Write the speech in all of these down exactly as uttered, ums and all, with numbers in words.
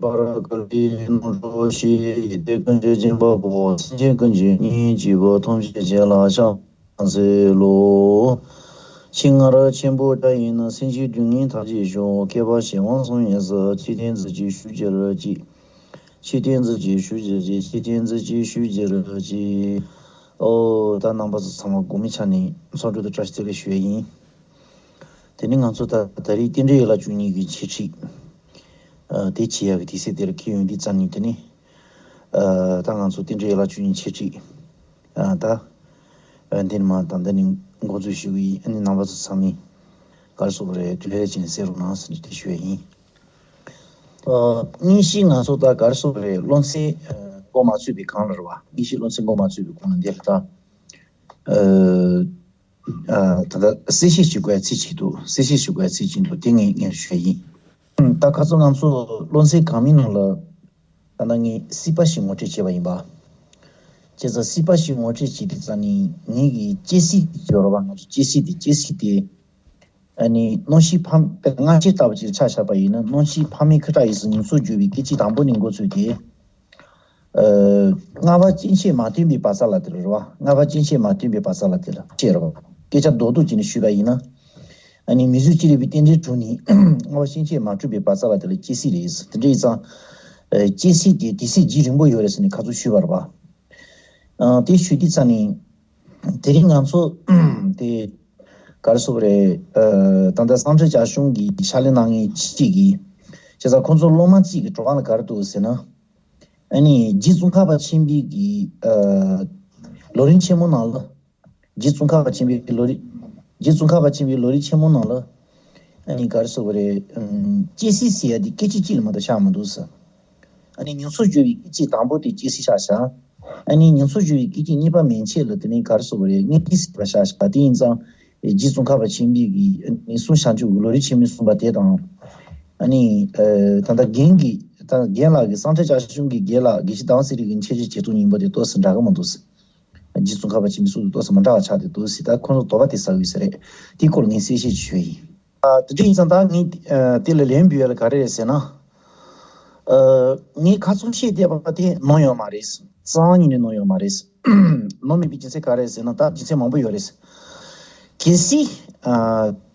པར་བཀའ་དྲིན་གནང་ཤོག་ཞེས། ཡི་དྭགས་ཀུན་གྱི་སྦྱིན་པ་པོ། སེམས་ཅན་ཀུན་གྱི་སྙིང་རྗེ་པོ། ཐམས་ཅད་མཁྱེན་ལ་ཕྱག་འཚལ་ལོ། ཆེད་མངགས་ར་ཆེན་པོ་བཀྲ་ཡིན་ན། སེམས་ཅན་སྡུག་བསྔལ་ཐམས་ཅད་ཞི་བ། མཁས་པ་གཞན་དབང་གསུམ་ཡོད་ས། ཆོས་སྟོན་མཛད་ཅིག་ཞུ་རྒྱུར་གྱིས། ཆོས་སྟོན་མཛད་ཅིག་ཞུ་རྒྱུར་གྱིས། ཆོས་སྟོན་མཛད་ཅིག་ཞུ་རྒྱུར་གྱིས། ཨོ། ད་རྣམ་པ་ཚོ་ཚང་མ་དགོང་མོའི་ཆ་ནས་ཚོགས་གྲོལ་དུ་བཀྲ་ཤིས་བདེ་ལེགས་ཞུ་ཡ་ཡིན། དེ་ནི་ང་ཚོ་ད་ད་རེས་རྟེན་འབྲེལ་ཡན་ལག་བཅུ་གཉིས་ཀྱི་འཆད་ཁྲིད། ཨ། དེ་བྱེད་ཡག་གི་དུས་ཚོད་དེར་འཁེལ་ཡོང་དུས་ཙམ་ནས། དེ་ནི། ཨ། ད་ང་ཚོ་རྟེན་འབྲེལ་ཡན་ལག་བཅུ་གཉིས་འཆད་ཁྲིད། ཨ། ད། ཨ། འདི་ནི་མ་ད་འདི་ནི་འགོ་འཛུགས་ཞུ་གི་ཡིན། ཨ་ནི་རྣམ་པ་ཚོ་ཚང་མས་ག་རེ་ཟེར་དགོས་རེད། དུས་ལས་ཕྱིན་གསན་རོགས་གནང་ཟེར་ནས་དེ་ཞུ་ཡ་ཡིན། ཨ། དངོས་གཞི་ང་ཚོ་ད་ག་རེ་ཟེར་དགོས་རེད། སློབ་ཚན། ཨ། འགོ་མ་ཚུགས་པའི་སྒང་ལ་རེད་བ། དངོས་གཞི་སློབ་ཚན་འགོ་མ་ཚུགས་པའི་སྒང་ལ་འདི་ལ་ད། ཨ། ཨ། ད་ལྟ་གསལ་བཤད་ཞུ་དགོས་ཚིག་ཅིག་འདུག་གསལ་བཤད་ཞུ་དགོས་ཚིག་ཅིག་འདུག་དེ་ངས་ངས་ཞུ་ཡ་ཡིན། ད་ཁ་སང་ང་ཚོ་སློབ་ཚན་གང་མིན་ནང་ལ། ད་ནང་ངས་སྲིད་པ་ཞིག་ངོ་སྤྲོད་བྱས་པ་ཡིན་པ། བྱས་ཙང་སྲིད་པ་ཞིག་ངོ་སྤྲོད་བྱས་དུས་ཙམ་ནས། ངེད་ཀྱི་སྐྱེ་སྲིད་ཡོད་རེད་བ། ང་ཚོ་སྐྱེ་སྲིད་དེ། སྐྱེ་སྲིད་དེ། ཨ་ནི་སྣང་ཞིང་འཕགས། དཔེར་ན་སྔ་ཕྱི་ལྟ་བུ་ཅིག་ཆ་བཞག་པ་ཡིན་ན། སྣང་ཞིང་འཕགས་མའི་ཁུ་ཁྲག་ཡིད་གསུམ་ཉོན་མོངས་གྱུར་པའི་སྐད་ཅིག་དང་པོ་ནས་འགོ་ཚུགས་ཏེ། ཨ། ལྔ་པ་སྐྱེ་མཆེད་མ་བརྟེན་པའི་བར་མཚམས་ལ་དེ་ལ་རེད་བ། ལྔ་པ་སྐྱེ་མཆེད་མ་བརྟེན་པའི་བར་མཚམས་ལ་དེ་ལ་སྐྱེ་རེད་བ། སྐད་ཆ་རྡོག་རྡོག་བྱས་ནས་ཞུས་པ་ཡིན་ན། ཨ་ནི་མིང་གཟུགས་ཅི་རིགས་པའི་རྟེན་འབྲེལ་གྲུབ་ནས་ལྔ་པ་སྐྱེ་མཆེད་མ་གྲུབ་པའི་བར་མཚམས་ལ་དེ་ལ་སྐྱེ་སྲིད་རེད། དེ་འདྲ་ཡིན་ཙང་། ཨ། སྐྱེ་སྲིད་དེ་དུས་ཚོད་རྒྱུན་རིང་པོ་ཡོད་རེད་ཟེར་ནས་ཁ་ཚུར་ཞུས་པ་རེད་བ། ཨ། དེ་ཞུས་དུས་ཙམ་ནས། དེ་རིང་ང་ཚོ་དེ་ག་རེ་ཟེར་དགོས་རེད། ཨ། ད་ལྟ་གསང་བའི་རྒྱ་གཞུང་གི་ཕྱག་ལས་གནང་མཁན་གཅིག་གིས། བྱས་ཙང་ཁོང་ཚོ་སློབ་མ་གཅིག་གི་བྲོ་བ་ལ་ག་རེ་འདུག་ཟེར་ན། ཨ་ནི་རྗེ་ཙོང་ཁ་པ་ཆེན་པོའི་གི། ཨ། ལོ་རིམ་ཆེན་མོ་ནང་ལ། རྗེ་ཙོང་ཁ་པ་ཆེན་པོའི་ལོ་རིམ། རྗེ་ཙོང་ཁ་པ་ཆེན་པོའི་ལོ་རིམ་ཆེན་མོ་ནང་ལ། ཨ་ནི་ག་རེ་ཟེར་དགོས་རེད། ཨམ། སྐྱེ་སྲིད་ཟེར་ཡ་དེ་སྐད་ཅིག་གཅིག་ལ་མ་གཏོགས་ཆགས་མི་འདུག་ཟེར། ཨ་ནི་ཉོན་མོངས་གྱུར་པའི་སྐད་ཅིག་དང་པོ་དེ་སྐྱེ་སྲིད་ཆགས་བཞག་ཨ་ནི་ཉོན་མོངས་གྱུར་པའི་སྐད་ཅིག་གཉིས་པ་མན་ཆད་ལ་དེ་ནི་ག་རེ་ཟེར་དགོས་རེད། མངོན་དུ་བྱེད་པ་ཆགས་བཞག་དེ་ཡིན་ཙང་། རྗེ་ཙོང་ཁ་པ་ཆེན་པོའི་གི། ཨ་ནི་གསུང་བྱང་ཆུབ་ཀྱི་ལོ་རིམ་ཆེན་མོ་གསུངས་པ་དེ་དང་། ཨ་ནི། ཨ། ད་ལྟ་རྒན་གྱི། ད་རྒན་ལགས་ཀྱི། གསང་བའི་རྒྱ་གཞུང་གི་རྒན་ལགས་དགེ་བཤེས་དར་དབང་ཚེ་རིང་གི་འཆད་རྩོད་བྱེད་སྟངས་གཉིས་པོ་དེ་ཏོག་ཙམ་འདྲ་གི་མི་འདུག་ཟེར། རྗེ་ཙོང་ཁ་པ་ཆེན་པོའི་གསུང་དེ་ཏོག་ཙམ་མི་འདྲ་བ་ཆགས་བསྡད་འདུག་ཟེར། ད་ཁོང་ཚོ་དོགས་པ་དེ་ཟ་གི་ཡོད་ས་རེད། དེའི་སྐོར་ངས་གསལ་བཤད་ཅིག་ཞུ་ཡ་ཡིན། ཨ། དེ་འདྲ་ཡིན་ཙང་ད་ངས། ཨ། དེ་ལ་ལན་འབུལ་ཡ་ལ་ག་རེ་རེད་ཟེར་ན། ཨ། ངས་ཁ་ཚོན་བཤད་བསྡད་པ་དེ་ནོར་ཡོད་མ་རེད། རྩ་བ་ཉིད་ནས་ནོར་ཡོད་མ་རེད། ནོར་མེད་པའི་རྒྱུ་མཚན་ག་རེ་རེད་ཟེར་ན། ད་རྒྱུ་མཚན་མང་པོ་ཡོད་རེད། གལ་སྲིད། ཨ།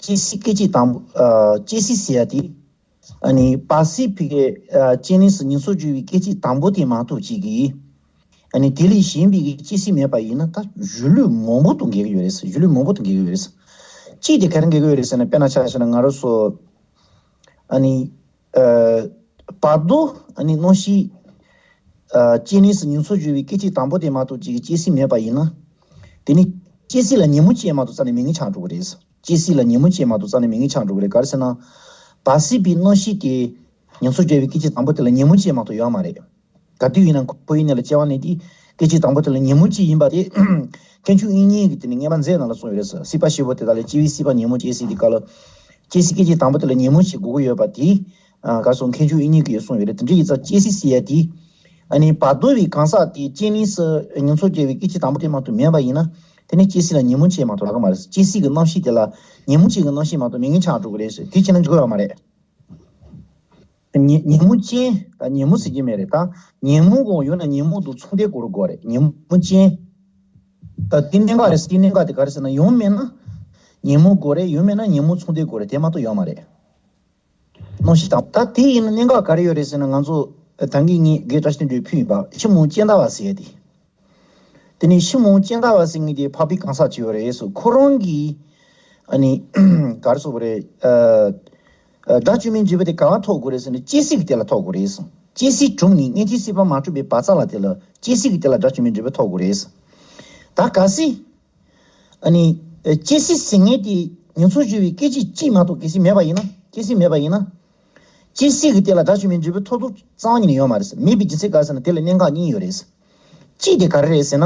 སྐྱེ་སྲིད་སྐད་ཅིག་དང་པོ། ཨ། སྐྱེ་སྲིད་ཟེར་ཡ་དེ། ཨ་ནི་བར་སྲིད་པའི་གི། ཨ། སྐྱེ་གནས་སུ་ཉོན་མོངས་གྱུར་པའི་སྐད་ཅིག་དང་པོ་དེ་མ་གཏོགས་ཅིག་གིས། ཨ་ནི་དེ་ལས་གཞན་པའི་གི་སྐྱེ་སྲིད་མེད་པ་ཡིན་ན། ད་གཞུང་ལུགས་མང་པོ་དང་འགལ་གྱི་ཡོད་རེད། གཞུང་ལུགས་མང་པོ་དང་འགལ་གྱི་ཡོད་རེད། གཅིག་དེ་ག་རེ་འགལ་གྱི་ཡོད་རེད་ཟེར་ན། དཔེར་ན་ཆ་བཞག་ན་ང་རང་ཚོ། ཨ་ནི། ཨ། བར་དོ། ཨ་ནི་སྣང་ཞིང་། ཨ། སྐྱེ་གནས་སུ་ཉོན་མོངས་གྱུར་པའི་སྐད་ཅིག་དང་པོ་དེ་མ་གཏོགས་ཅིག་གི་སྐྱེ་སྲིད་མེད་པ་ཡིན་ན། དེ་ནི་སྐྱེ་སྲིད་ལ་ཉོན་མོངས་ཅན་མ་གཏོགས་རྩ་ནས་མེད་མཁན་ཆགས་འགྲོ་གི་རེད། སྐྱེ་སྲིད་ལ་ཉོན་མོངས་ཅན་མ་གཏོགས་རྩ་ནས་མེད་མཁན་ཆགས་འགྲོ་གི་རེད། ག་རེ་ཟེར་ན། བར་སྲིད་པའི་སྣང་ཞིང་དེ། ཉོན་མོངས་གྱུར་པའི་སྐད་ཅིག་དང་པོ་དེ་ལ་ཉོན་མོངས་ཅན་མ་གཏོགས་ཡོད་མ་རེད། ག་དུས་ཡིན་ན་ཁོ་ཡིན་ནའི་ལ་སྐྱེ་བ་ནས་དེ། སྐད་ཅིག་དང་པོ་དེ་ལ་ཉོན་མོངས་ཅན་ཡིན་པ་དེ། མཁན་ཆུང་དབྱིག་གཉེན་གྱིས་དེ་ནི་བརྙན་པར་མཛད་ནང་ལ་གསུངས་ཡོད་རེད་ཟེར། སྲིད་པ་ཞེས་པ་དེ་དག་ལས་སྐྱེ་བའི་སྲིད་པ་ཉོན་མོངས་སྐྱེ་སྲིད་དེ་ག་ལ། སྐྱེ་སྲིད་སྐད་ཅིག་དང་པོ་དེ་ལ་ཉོན་མོངས་ཅན་དགོས་ཀྱི་ཡོད་པ་དེ། ཨ། ག་རེ་ཟེར། མཁན་ཆུང་དབྱིག་གཉེན་གྱིས་གསུངས་ཡོད་རེད། དེ་འདྲ་ཡིན་ཙང་སྐྱེ་སྲིད་ཟེར་ཡ་དེ། ཨ་ནི་བར་དོ་བའི་གང་ཟག་དེ་སྐྱེ་གནས་སུ་ཉོན་མོངས་གྱུར་པའི་སྐད་ཅིག་དང་པོ་དེ་མ་གཏོགས་མེད་པ་ཡིན་ན། དེ་ནི་སྐྱེ་སྲིད་ལ་ཉོན་མོངས་ཅན་མ་གཏོགས་ཡོད་མ་རེད། སྐྱེ་སྲིད་ཀྱི་རྣམ་ཤེས་དེ་ལ། ཉོན་མོངས་ཅན་གྱི་རྣམ་ཤེས་མ་གཏོགས་མེད་མཁན་ཆགས་འགྲོ་གི་རེད་ཟེར། དེ་བྱས་ན་འགྲིག་གི་ཡོད་མ་རེད། ཉོན་ཉོན་མོངས་ཅན། ད་ཉོན་མོངས་ཟེར་གྱི་མེད་རེད། ད་ཉོན་མོངས་གང་ཡོད་ན་ཉོན་མོངས་དང་མཚུངས་ལྡན་དགོས་རེད། དགོས་རེད། ཉོན་མོངས་ཅན། ད་དེ་གནད་འགག་རེད། དེ་གནད་འགག་དེ་ག་རེ་ཟེར་ན། ཡང་མིན་ན་ཉོན་མོངས་དགོས་རེད། ཡང་མིན་ན་ཉོན་མོངས་མཚུངས་ལྡན་དགོས་རེད། དེ་མ་གཏོགས་ཡོད་མ་རེད། སྣང་ཞིང་དང་། ད་དེ་ཡིན་ན་གནད་འགག་ག་རེ་ཡོད་རེད་ཟེར་ན། ང་ཚོ་ད་གིན་ངས་རྒན་བཀྲ་ཤིས་དོན་གྲུབ་ཕུལ་ཡིན་པ། ཕྱི་མོ་ཅན་ལྟ་བ་ཟེར་ཡ་དེ། དེ་ནས་ཕྱི་མོ་ཅན་ལྟ་བ་ཟེར་མཁན་དེ་འཕགས་པའི་གང་ཟག་ཅིག་ཡོད་རེད་ཟེར། ཁོ་རང་གིས། ཨ་ནི་ག་རེ་ཟེར་དགོས་རེད། ཨ། ཨ། དགྲ་བཅོམ་པའི་འབྲས་བུ་དེ་ག་པར་ཐོབ་དགོས་རེད་ཟེར་ན། སྐྱེ་སྲིད་ཀྱི་དེ་ལ་ཐོབ་དགོས་རེད་ཟེར། སྐྱེ་སྲིད་གྲུབ་ནས་མངོན་དུ་སྲིད་པ་མ་གྲུབ་པའི་བར་མཚམས་ལ་དེ་ལ། སྐྱེ་སྲིད་ཀྱི་དེ་ལ་དགྲ་བཅོམ་པའི་འབྲས་བུ་ཐོབ་དགོས་རེད་ཟེར། ད་གལ་སྲིད། ཨ་ནི། ཨ། སྐྱེ་སྲིད་ཟེར་མཁན་དེ་ཉོན་མོངས་གྱུར་པའི་སྐད་ཅིག་གཅིག་མ་གཏོགས་གལ་སྲིད་མེད་པ་ཡིན་ན། སྐྱེ་སྲིད་མེད་པ་ཡིན་ན། སྐྱེ་སྲིད་ཀྱི་དེ་ལ་དགྲ་བཅོམ་པའི་འབྲས་བུ་ཐོབ་ཐུབ་རྩ་བ་ཉིད་ནས་ཡོད་མ་རེད་ཟེར། མེད་པའི་རྒྱུ་མཚན་ག་རེ་ཟེར་ན། དེ་ལ་གནད་འགག་གཉིས་ཡོད་རེད་ཟེར། གཅིག་དེ་ག་རེ་རེད་ཟེར་ན།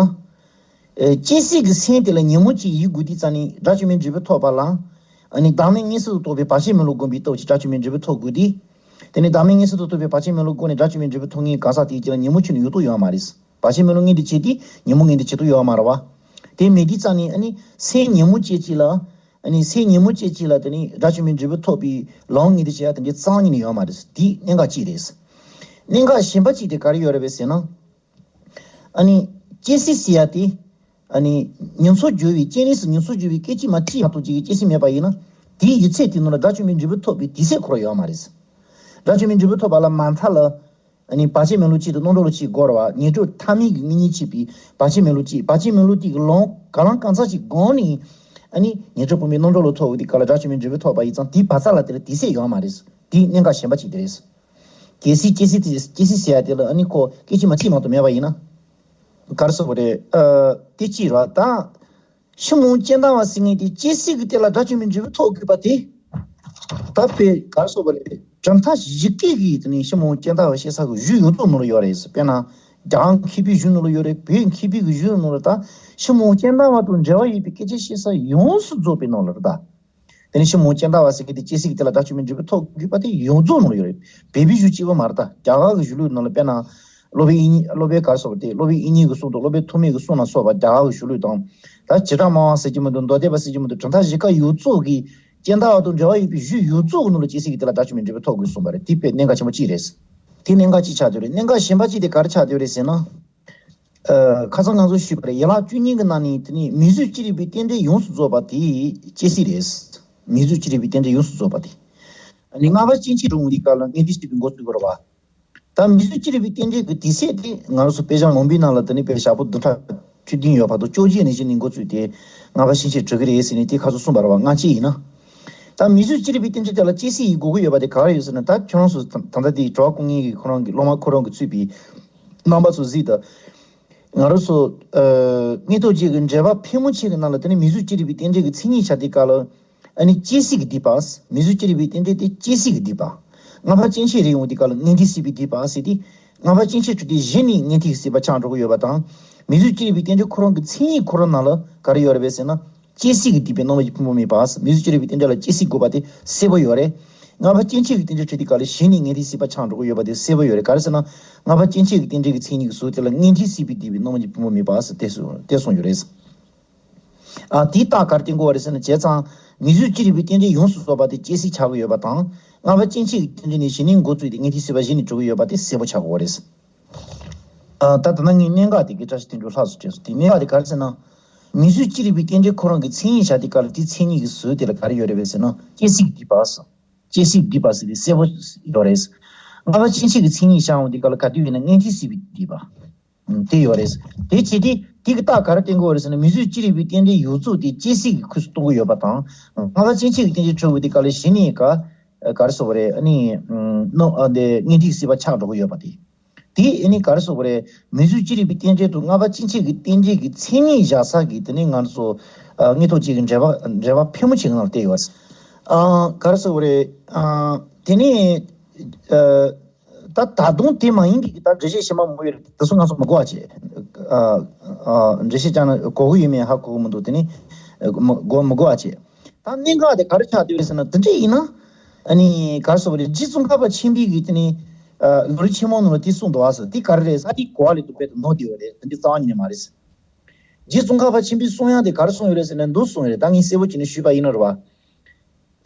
ཨེ། སྐྱེ་སྲིད་ཀྱི་སེམས་དེ་ལ་ཉོན་མོངས་ཅན་ཡིན་དགོས་དུས་ཙམ་ནས་དགྲ་བཅོམ་པའི་འབྲས་བུ་ཐོབ་པ་ལ། ཨ་ནི་བདག་མེད་མངོན་སུམ་དུ་རྟོགས་པའི་བར་ཆད་མེད་ལུགས་བསྒོམས་པའི་སྟོབས་ཀྱིས་དགྲ་བཅོམ་པའི་འབྲས་བུ་ཐོབ་དགོས་ཏེ། དེ་ནས་བདག་མེད་མངོན་སུམ་དུ་རྟོགས་པའི་བར་ཆད་མེད་ལུགས་བསྒོམས་ནས་དགྲ་བཅོམ་པའི་འབྲས་བུ་ཐོབ་མཁན་གང་ཟག་དེའི་རྒྱུད་ལ་ཉོན་མོངས་ཆོས་ནི་ཡོད་དོ་ཡོད་མ་རེད། བར་ཆད་མེད་ལུགས་མངོན་དུ་བྱེད་དུས་ཉོན་མོངས་མངོན་དུ་བྱེད་དུ་ཡོད་མ་རེད་བ། དེ་མེད་དུས་ཙམ་ནས་ཨ་ནི་སེམས་ཉོན་མོངས་ཅན་གཅིག་ལ། ཨ་ནི་སེམས་ཉོན་མོངས་ཅན་གཅིག་ལ་དེ་ནི་དགྲ་བཅོམ་པའི་འབྲས་བུ་ཐོབ་པའི་ལམ་མངོན་དུ་བྱེད་ཡ་དེ་འདྲའི་རྩ་བ་ཉིད་ནས་ཡོད་མ་རེད། དེ་གནད་འགག་གཅིག་རེད། གནད་འགག་གཞན་པ་གཅིག་དེ་ག་རེ་ཡོད་རེད་པས་ཟེར་ན། ཨ་ནི་སྐྱེ་སྲིད་ཟེར་ཡ་དེ། ཨ་ནི་ཉོན་མོངས་སྦྱོར་བའི་སྐྱེ་གནས་སུ་ཉོན་མོངས་སྦྱོར་བའི་སྐད་ཅིག་མ་གཅིག་མ་གཏོགས་ཅིག་གི་སྐྱེ་སྲིད་མེད་པ་ཡིན་ན། དེའི་ཡུལ་ཚད་དེ་ནང་ལ་དགྲ་བཅོམ་པའི་འབྲས་བུ་ཐོབ་པའི་དུས་ཚོད་ཁོ་རང་ཡོད་མ་རེད། དགྲ་བཅོམ་པའི་འབྲས་བུ་ཐོབ་པ་ལ་མ་མཐའ་ལ། ཨ་ནི་བར་ཆད་མེད་ལུགས་གཅིག་དང་རྣམ་གྲོལ་ལུགས་གཅིག་དགོས་རེད་བ། ངེས་གྲོལ་ཐ་མལ་གྱི་དངོས་གཉེན་ཕྱིར་པའི་བར་ཆད་མེད་ལུགས་གཅིག་བར་ཆད་མེད་ལུགས་གཅིག་གི་ལམ་གང་ལ་གང་འཚམ་ཞིག་བསྒོམས་ནས། ཨ་ནི་ངེས་གྲོལ་ཕུང་པོའི་རྣམ་གྲོལ་ལ་ཐོབ་པའི་དུས་སྐབས་ལ་དགྲ་བཅོམ་པའི་འབྲས་བུ་ཐོབ་པ་ཡིན་ཙང་དེའི་བར་མཚམས་ལ་དེ་ལ་དུས་ཚོད་ཡོད་མ་རེད། དེའི་གནད་འགག་གཞན་པ་གཅིག་དེ་རེད། གལ་སྲིད་སྐྱེ་སྲིད་དེ་སྐྱེ་སྲིད་ཟེར་ཡ་དེ་ལ་ཨ་ནི་ཁོ་སྐད་ཅིག་མ་གཅིག་མ་གཏོགས་མེད་པ་ཡིན་ན། ག་རེ་ཟེར་དགོས་རེད། ཨ། དེ་གཅིག་རེད་བ། ད། ཕྱི་མ་ལ་སྤྱན་ལྡན་བ་ཟེར་མཁན་དེ་སྐྱེ་སྲིད་ཀྱི་དུས་ལ་དགྲ་བཅོམ་པའི་འབྲས་བུ་ཐོབ་དགོས་པ་དེ། ད་དཔེ་ག་རེ་ཟེར་དགོས་རེད། གྲུབ་མཐའ་བཞི་སྐད་ཀྱི་དེ་ནི་ཕྱི་མ་ལ་སྤྱན་ལྡན་བ་ཞེས་བྱ་གི་གཞུང་ཡོངས་རྫོགས་ནང་ལ་ཡོད་རེད། དཔེར་ན། རྒྱ་གར་མཁས་པའི་གཞུང་ནང་ལ་ཡོད་རེད། བོད་མཁས་པའི་གི་གཞུང་ནང་ལ་ད། ཕྱི་མ་ལ་སྤྱན་ལྡན་བ་དང་འབྲེལ་བ་ཡོད་པའི་སྐད་ཆ་བཤད་ས་ཡོངས་སུ་རྫོགས་པའི་ནང་ལ་རེད་ད། དེ་ནི་ཕྱི་མ་ལ་སྤྱན་ལྡན་བ་ཟེར་མཁན་དེ་སྐྱེ་སྲིད་ཀྱི་དུས་ལ་དགྲ་བཅོམ་པའི་འབྲས་བུ་ཐོབ་དགོས་པ་དེ་ཡོངས་རྫོགས་ནང་ལ་ཡོད་རེད། བོད་པའི་གཞུང་གཅིག་པོ་མ་རེད་ད། རྒྱ་གར་གྱི་གཞུང་ལུགས་ནང་ལ་དཔེར་ན། སློབ་དཔོན་དབྱིག་གཉེན། སློབ་དཔོན་ག་རེ་ཟེར་དགོས་རེད། སློབ་དཔོན་དབྱིག་གཉེན་གྱི་གསུང་དང་སློབ་དཔོན་ཐོགས་མེད་ཀྱི་གསུང་ལ་སོགས་པ་རྒྱ་གར་གྱི་གཞུང་ལུགས་དང་། ད་བྱེ་བྲག་སྨྲ་བ་ཟེར་གྱི་མི་འདུག་མདོ་སྡེ་པ་ཟེར་གྱི་མི་འདུག་གྲུབ་མཐའ་བཞི་ཀ་ཡོངས་རྫོགས་ཀྱིས་སྤྱན་ལྡན་བ་དང་འབྲེལ་བ་ཡོད་པའི་གཞུང་ཡོངས་རྫོགས་ཀྱི་ནང་ལ་སྐྱེ་སྲིད་ཀྱི་དུས་ལ་དགྲ་བཅོམ་པའི་འབྲས་བུ་ཐོབ་དགོས་གསུངས་པ་རེད། དེ་དཔེ་གནད་འགག་ཆེན་པོ་གཅིག་རེད། དེ་གནད་འགག་གཅིག་ཆགས་བསྡད་རེད། གནད་འགག་གཞན་པ་གཅིག་དེ་ག་རེ་ཆགས་བསྡད་རེད་ཟེར་ན། ཨ། ཁ་སང་ང་ཚོ་ཞུས་པ་རེད། ཡན་ལག་བཅུ་གཉིས་ཀྱི་ནང་ནས་དེ་ནི་མིང་གཟུགས་ཅི་རིགས་པའི་རྟེན་འབྲེལ་ཡོངས་སུ་རྫོགས་པ་དེ་སྐྱེ་སྲིད་རེད། མིང་གཟུགས་ཅི་རིགས་པའི་རྟེན་འབྲེལ་ཡོངས་སུ་རྫོགས་པ་དེ། ཨ་ནི་ལྔ་པ་སྐྱེ་མཆེད་འགྲོ་འོང་དུས་སྐབས་ལ་གནས་འདི་སྲིད་པའི་འགོ་ཚུགས་དགོས་རེད་བ། ད་མིང་གཟུགས་ཅི་རིགས་པའི་རྟེན་འབྲེལ་གྱི་དུས་ཚོད་དེ་ང་རང་ཚོ་དཔེ་ཆ་ལུང་པའི་ནང་ལ་དེ་ནི་དཔེ་ཞག་པོ་བདུན་ཕྲག་བཅུ་བདུན་ཡོད་བར་དུ་བཅོ་བརྒྱད་ནས་གཞི་ནས་འགོ་བཙུགས་ཏེ་ལྔ་པ་སྐྱེ་མཆེད་གྲོལ་གི་རེད་ཟེར་ནས་དེ་ཁ་སང་གསུངས་པ་རེད་བ། སྔ་ཕྱི་ཡིན་ན། ད་མིང་གཟུགས་ཅི་རིགས་པའི་རྟེན་འབྲེལ་དེ་ལ་སྐྱེ་སྲིད་ཡིན་དགོས་ཀྱི་ཡོད་པ་དེ་ག་རེ་ཡོད་ཟེར་ན། ད་ཁྱོད་རང་ཚོ་ད་ད་ལྟ་དེ་གྲྭ་པ་སྐུ་ངལ་གྱི་ཁོ་རང་གི་སློབ་མ་ཁོ་རང་གི་ཚུད་པའི་རྣམ་པ་ཚོ་གཟིགས་དང་། ང་རང་ཚོ་ཨ་དངོས་ཐོག་གཅིག་གི་འགྲེལ་པ་ཕལ་མོ་ཆེ་གི་ནང་ལ་དེ་ནི་མིང་གཟུགས་ཅི་རིགས་པའི་རྟེན་འབྲེལ་གྱི་མཚན་ཉིད་བྱ་དེ་ག་ལ། ཨ་ནི་སྐྱེ་སྲིད་ཀྱི་སྡིག་པ། མིང་གཟུགས་ཅི་རིགས་པའི་རྟེན་འབྲེལ་དེ་སྐྱེ་སྲིད་ཀྱི་སྡིག་པ། ལྔ་པ་སྐྱེ་མཆེད་རེ་ཡོང་དུས་སྐབས་ལ་ངན་འགྲོའི་སྲིད་པའི་སྡིག་པ་ཟེར་ཏེ། ལྔ་པ་སྐྱེ་མཆེད་གྲོལ་ཏེ་གཞི་ནས་ངན་འགྲོའི་སྲིད་པ་ཆགས་འགྲོ་གི་ཡོད་པ་དང་། མིང་གཟུགས་ཅི་རིགས་པའི་རྟེན་འབྲེལ་ཁོ་རང་གི་མཚན་ཉིད་ཁོ་རང་ནང་ལ་ག་རེ་ཡོད་རེད་པས་ཟེར་ན། སྐྱེ་སྲིད་ཀྱི་སྡིག་པའི་རྣམ་པ་གྱི་ཕུང་པོ་མེད་པ། མིང་གཟུགས་ཅི་རིགས་པའི་རྟེན་འབྲེལ་ལ་སྐྱེ་སྲིད་དགོས་པ་དེ་གསལ་པོ་ཡོད་རེད། ལྔ་པ་སྐྱེ་མཆེད་ཀྱི་རྟེན་འབྲེལ་གྲོལ་དུས་སྐབས་ལ་གཞི་ནས་ངན་འགྲོའི་སྲིད་པ་ཆགས་འགྲོ་གི་ཡོད་པ་དེ་གསལ་པོ་ཡོད་རེད། ག་རེ་ཟེར་ན། ལྔ་པ་སྐྱེ་མཆེད་ཀྱི་རྟེན་འབྲེལ་གྱི་མཚན་ཉིད་ཀྱི་ཟུར་དེ་ལ་ངན་འགྲོའི་སྲིད་པའི་སྡིག་པའི་རྣམ་པ་གྱི་ཕུང་པོ་མེད་པ་ཟེར་དེ་གསུངས་དེ་གསུངས་ཡོད་རེད། ཨ། དེའི་རྟགས་ག་རེ་བསྟན་དགོས་པ་རེད་ཟེར་ན། བྱས་ཙང་མིང་གཟུགས་ཅི་རིགས་པའི་རྟེན་འབྲེལ་ཡོངས་སུ་རྫོགས་པ་དེ་སྐྱེ་སྲིད་ཆགས་ཀྱི་ཡོད་པ་དང་། ལྔ་པ་སྐྱེ་མཆེད་ཀྱི་རྟེན་འབྲེལ་ནི་གཞི་ནས་འགོ་བཙུགས་ཏེ་ངན་འགྲོའི་སྲིད་པ་གཞི་ནས་གྲོལ་གྱི་ཡོད་པ་དེ་གསལ་པོ་ཆགས་དགོས་པ་རེད། ཨ། ད་ད་ལྟ་ངས་གནད་འགག་དེ་གི་བཀྲ་ཤིས་དོན་གྲུབ་ལྷག་ཙམ་བྲིས་སོང་། དེ་གནད་འགག་དེ་ག་རེ་ཟེར་ན། མིང་གཟུགས་ཅི་རིགས་པའི་རྟེན་འབྲེལ་ཁོ་རང་གི་མཚན་ཉིད་བྱ་དེ་ག་ལ་དེའི་མཚན་ཉིད་ཀྱི་ཟུར་དེ་ལ་ག་རེ་ཡོད་རེད་པས་ཟེར་ན། སྐྱེ་སྲིད་ཀྱི་སྡིག་པ་ཟེར། སྐྱེ་སྲིད་སྡིག་པ་ཟེར་དེ་གསལ་པོ་ཡོད་རེད། ལྔ་པ་སྐྱེ་མཆེད་ཀྱི་མཚན་ཉིད་བྱ་འོང་དེ་ག་ལ་ག་དུས་ཡིན་ན་ངན་འགྲོའི་སྲིད་པའི་སྡིག་པ། ཨང་། དེ་ཡོད་རེད། དེ་བྱས་ཏེ་དེ་གི་རྟགས་ག་རེ་བསྟན་དགོས་རེད་ཟེར་ན། མིང་གཟུགས་ཅི་རིགས་པའི་རྟེན་འབྲེལ་ཡོངས་རྫོགས་དེ་སྐྱེ་སྲིད་ཀྱི་ཁུངས་སུ་གཏོགས་ཀྱི་ཡོད་པ་དང་། ལྔ་པ་སྐྱེ་མཆེད་ཀྱི་རྟེན་འབྲེལ་གྲོལ་བའི་དེ་ག་ལ་གཞི་ནས་ཀ་ག་རེ་ཟེར་དགོས་རེད། ཨ་ནི། ནོ། ཨ། འདི་ངན་འགྲོའི་སྲིད་པ་ཆགས་འགྲོ་གི་ཡོད་པ་དེ། དེ་ཨ་ནི་ག་རེ་ཟེར་དགོས་རེད། མིང་གཟུགས་ཅི་རིགས་པའི་རྟེན་འབྲེལ་དང་ལྔ་པ་སྐྱེ་མཆེད་ཀྱི་རྟེན་འབྲེལ་གྱི་མཚན་ཉིད་བཞག་ས་གི་དེ་ནི་ང་ཚོ་ཨ་དངོས་ཐོག་གཅིག་གི་འགྲེལ་པ་འགྲེལ་པ་ཕལ་མོ་ཆེ་གི་ནང་ལ་བལྟས་ཡོད་རེད། ཨ། ག་རེ་ཟེར་དགོས་རེད། ཨ། དེ་ནི་ཨ། ད་ད་དུང་དེ་མ་ཡིན་པའི་ད་འགྲེལ་བཤད་གཞན་པ་མང་པོ་ཡོད་རེད། དེ་ཚོ་ང་ཚོ་མི་གོ་བ་བྱེད། ཨ། ཨ། འགྲེལ་བཤད་བྱས་ན་གོ་གི་ཡོད་མེད་ཧ་གོ་གི་མི་འདུག་དེ་ནི་ཨ་མི་གོ་མི་གོ་བ་བྱེད། ད་གནད་འགག་དེ་ག་རེ་ཆགས་བསྡད་ཡོད་ཟེར་ན། དེ་འདྲ་ཡིན་ན། ཨ་ནི་ག་རེ་ཟེར་དགོས་རེད། རྗེ་ཙོང་ཁ་པ་ཆེན་པོའི་གི་དེ་ནི་ཨ་ལམ་རིམ་ཆེན་མོ་ནང་ལ་དེ་གསུངས་འདུག་ཨ་ཟེར། དེ་ག་རེ་རེད་ཟེར། དེ་གོ་བ་ལེན་དུས་དཔེ་དེ་ནོར་བསྡད་ཡོད་རེད། དེ་འདྲ་རྩ་བ་ཉིད་ནས་མ་རེད་ཟེར། རྗེ་ཙོང་ཁ་པ་ཆེན་པོས་གསུང་ཡག་དེ་ག་རེ་གསུངས་ཡོད་རེད་ཟེར་ན། འདི་གསུངས་ཡོད་རེད། ད་ངས་གསལ་པོ་བྱས་ནས་ཞུས་པ་ཡིན་ན་རེད་བ།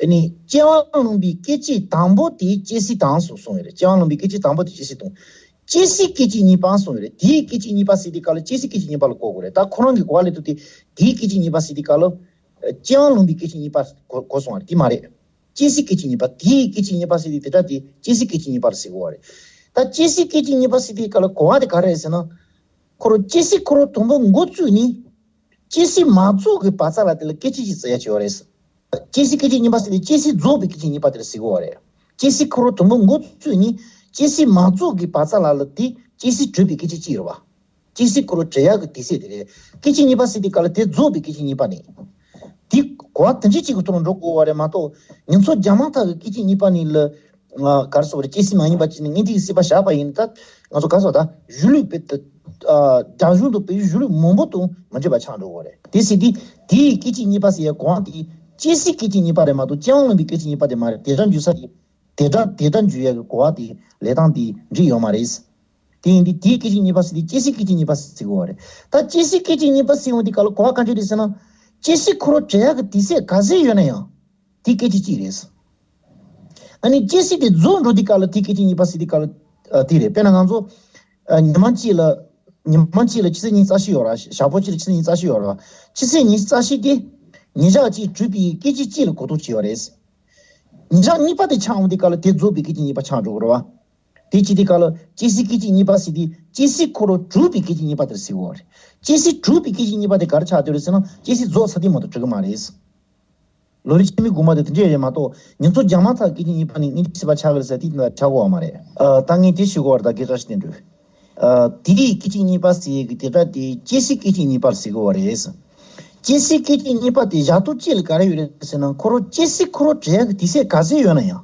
ཨ་ནི་སྐྱེ་བ་ལུང་པའི་སྐད་ཅིག་དང་པོ་དེ་སྐྱེ་སྲིད་དང་གསུངས་ཡོད་རེད། སྐྱེ་བ་ལུང་པའི་སྐད་ཅིག་དང་པོ་དེ་སྐྱེ་སྲིད་དང་། སྐྱེ་སྲིད་སྐད་ཅིག་གཉིས་པ་གསུངས་ཡོད་རེད། དེའི་སྐད་ཅིག་གཉིས་པ་ཟེར་དུས་སྐབས་ལ་སྐྱེ་སྲིད་སྐད་ཅིག་གཉིས་པ་ལ་གོ་དགོས་རེད། ད་ཁོ་རང་གི་གོ་བ་ལེན་དུས་དེ། དེའི་སྐད་ཅིག་གཉིས་པ་ཟེར་དུས་སྐབས་ལ། སྐྱེ་བ་ལུང་པའི་སྐད་ཅིག་གཉིས་པ་གོ་གོ་སོང་བ་རེད། དེ་མ་རེད། སྐྱེ་སྲིད་སྐད་ཅིག་གཉིས་པ། དེའི་སྐད་ཅིག་གཉིས་པ་ཟེར་དུས་དེ་འདྲ་དེ་སྐྱེ་སྲིད་སྐད་ཅིག་གཉིས་པ་ཟེར་གོ་བ་རེད། ད་སྐྱེ་སྲིད་སྐད་ཅིག་གཉིས་པ་ཟེར་དུས་སྐབས་ལ་གོ་བ་དེ་ག་རེ་རེད་ཟེར་ན། ཁོ་རང་སྐྱེ་སྲིད་ཁོ་རང་དང་པོ་འགོ་བཙུགས་ནས། སྐྱེ་སྲིད་མ་རྫོགས་ཀྱི་བར་མཚམས་ལ་དེ་ལ་སྐད་ཅིག་ཅིག་ཟེར་ཡ་ཅིག་ཡོད་རེད། སྐྱེ་སྲིད་སྐད་ཅིག་གཉིས་པ་ཟེར་དུས་སྐྱེ་སྲིད་རྫོགས་པའི་སྐད་ཅིག་གཉིས་པ་དེ་ལ་ཟེར་གོ་བ་རེད། སྐྱེ་སྲིད་ཁོ་རང་དང་པོ་འགོ་བཙུགས་ནས་སྐྱེ་སྲིད་མ་རྫོགས་ཀྱི་བར་མཚམས་ལ་ལ་དེ་སྐྱེ་སྲིད་གྲོལ་བའི་སྐད་ཅིག་ཅིག་རེད་བ། སྐྱེ་སྲིད་ཁོ་རང་གྲོལ་ཡག་གི་དུས་ཚོད་དེ་རེད། སྐད་ཅིག་གཉིས་པ་ཟེར་དུས་སྐབས་ལ་དེ་རྫོགས་པའི་སྐད་ཅིག་གཉིས་པ་ནི། དེ་གོ་བ་དེ་འདྲ་ཅིག་གི་ཐོག་ནས་འགྲོ་དགོས་པ་རེད་མ་གཏོགས། ཉིན་མཚན་རྒྱ་མ་ཐག་གི་སྐད་ཅིག་གཉིས་པ་ནི་ལ། ང་ག་རེ་ཟེར་དགོས་རེད། སྐྱེ་སྲིད་མ་ཡིན་པ་ཅིག་ནི་ངན་འགྲོའི་སྲིད་པ་བཞག་པ་ཡིན་ན། ད་ང་ཚོ་ག་རེ་ཟེར་དགོས། ད་གཞུང་ལུགས་དཔེ་ད་རྒྱ་གཞུང་དང་བོད་གཞུང་ལུགས་མང་པོ་དང་མི་འདྲ་བ་ཆགས་འགྲོ་གི་རེད། དེ་ཟེར་དུས་དེའི་སྐད་ཅིག་གཉིས་པ་ཟེར་ཡ་གོ་བ་དེ་སྐྱེ་སྲིད་སྐད་ཅིག་གཉིས་པ་རེད་མ་གཏོགས་སྐྱེ་བ་ལུང་པའི་སྐད་ཅིག་གཉིས་པ་དེ་མ་རེད། དེ་འདྲ་འཇུག་ས་དེ། དེ་འདྲ་དེ་འདྲ་འཇུག་ཡ་གི་གོ་བ་དེ་ལེན་སྟངས་དེ་འགྲིག་ཡོད་མ་རེད། དེ་ཡིན་དུས་དེའི་སྐད་ཅིག་གཉིས་པ་ཟེར་དུས་སྐྱེ་སྲིད་སྐད་ཅིག་གཉིས་པ་ཟེར་གོ་བ་རེད། ད་སྐྱེ་སྲིད་སྐད་ཅིག་གཉིས་པ་ཟེར་ཡོང་དུས་སྐབས་ལ་གོ་བ་ག་འདྲ་རེད་ཟེར་ན། སྐྱེ་སྲིད་ཁོ་རང་གྲོལ་ཡག་གི་དུས་ཚོད་ག་ཚོད་ཡོད་ན་ཡང་། དེ་སྐད་ཅིག་གཅིག་རེད། ཨ་ནི་སྐྱེ་སྲིད་དེ་རྫོགས་འགྲོ་དུས་སྐབས་ལ་དེ་སྐད་ཅིག་གཉིས་པ་ཟེར་དུས་སྐབས་ལ། ཨ་དེ་རེད། དཔེར་ན་ང་ཚོ་ཨ་ཉི་མ་གཅིག་ལ་ཉི་མ་གཅིག་ལ་ཆུ་ཚོད་ཉི་ཤུ་རྩ་བཞི་ཡོད་ར། ཞག་པོ་གཅིག་ལ་ཆུ་ཚོད་ཉི་ཤུ་རྩ་བཞི་ཡོད་ར། ཆུ་ཚོད་ཉི་ཤུ་རྩ་བཞི་དེ་ཉིན་ཞག་གཅིག་གྲུབ་པའི་སྐད་ཅིག་གཅིག་ལ་གོ་རྟོགས་བྱེད་ཡོད་རེད། ཉིན་ཞག་གཉིས་པ་དེ་ཆགས་འོང་དུས་སྐབས་ལ་དེ་རྫོགས་པའི་སྐད་ཅིག་གཉིས་པ་ཆགས་འགྲོ་གི་རེད་བ། དེ་བྱེད་དུས་སྐབས་ལ་སྐྱེ་སྲིད་སྐད་ཅིག་གཉིས་པ་ཟེར་དུས་སྐྱེ་སྲིད་འཁོར་ལོ་གྲུབ་པའི་སྐད་ཅིག་གཉིས་པ་དེར་ཟེར་གི་ཡོད་རེད། སྐྱེ་སྲིད་གྲུབ་པའི་སྐད་ཅིག་གཉིས་པ་དེ་ག་རེ་ཆགས་བསྡད་རེད་ཟེར་ན་སྐྱེ་སྲིད་རྫོགས་ཚར་དུས་མ་གཏོགས་གྲུབ་ཀྱི་མ་རེད། ལོ་རེ་ཆེན་མོའི་དགོངས་པ་དེ་དེ་འདྲས་རེད་མ་གཏོགས་ཉིན་མཚན་རྒྱ་མཚོ་ཐག་སྐད་ཅིག་གཉིས་པ་ནི་སྔ་ཕྱི་ཕྱི་པ་ཆགས་ཀྱི་རེད་ཟེར་དེ་འདྲ་ཆགས་ཀྱི་ཡོད་མ་རེད། ཨ་ད་ངས་དེ་ཞུ་དགོས་པ་རེད། ད་སྐད་ཆ་ཞིག་བསྟན་འགྲོ། ཨ་དེ་རིང་སྐད་ཅིག་གཉིས་པ་ཟེར་གི་དེ་འདྲ་དེ་སྐྱེ་སྲིད་སྐད་ཅིག་གཉིས་པར་ཟེར་གི་ཡོད་རེད། སྐྱེ་སྲིད་སྐད་ཅིག་གཉིས་པ་དེ་བཞག་ཐུབ་ཅི་ལ་ག་རེ་ཡོད་རེད་ཟེར་ན་ཁོ་རང་སྐྱེ་སྲིད་འཁོར་ལོ་བྲི་ཡག་གི་དུས་ཚོད་ག་ཚོད་ཡོད་ན་ཡང་།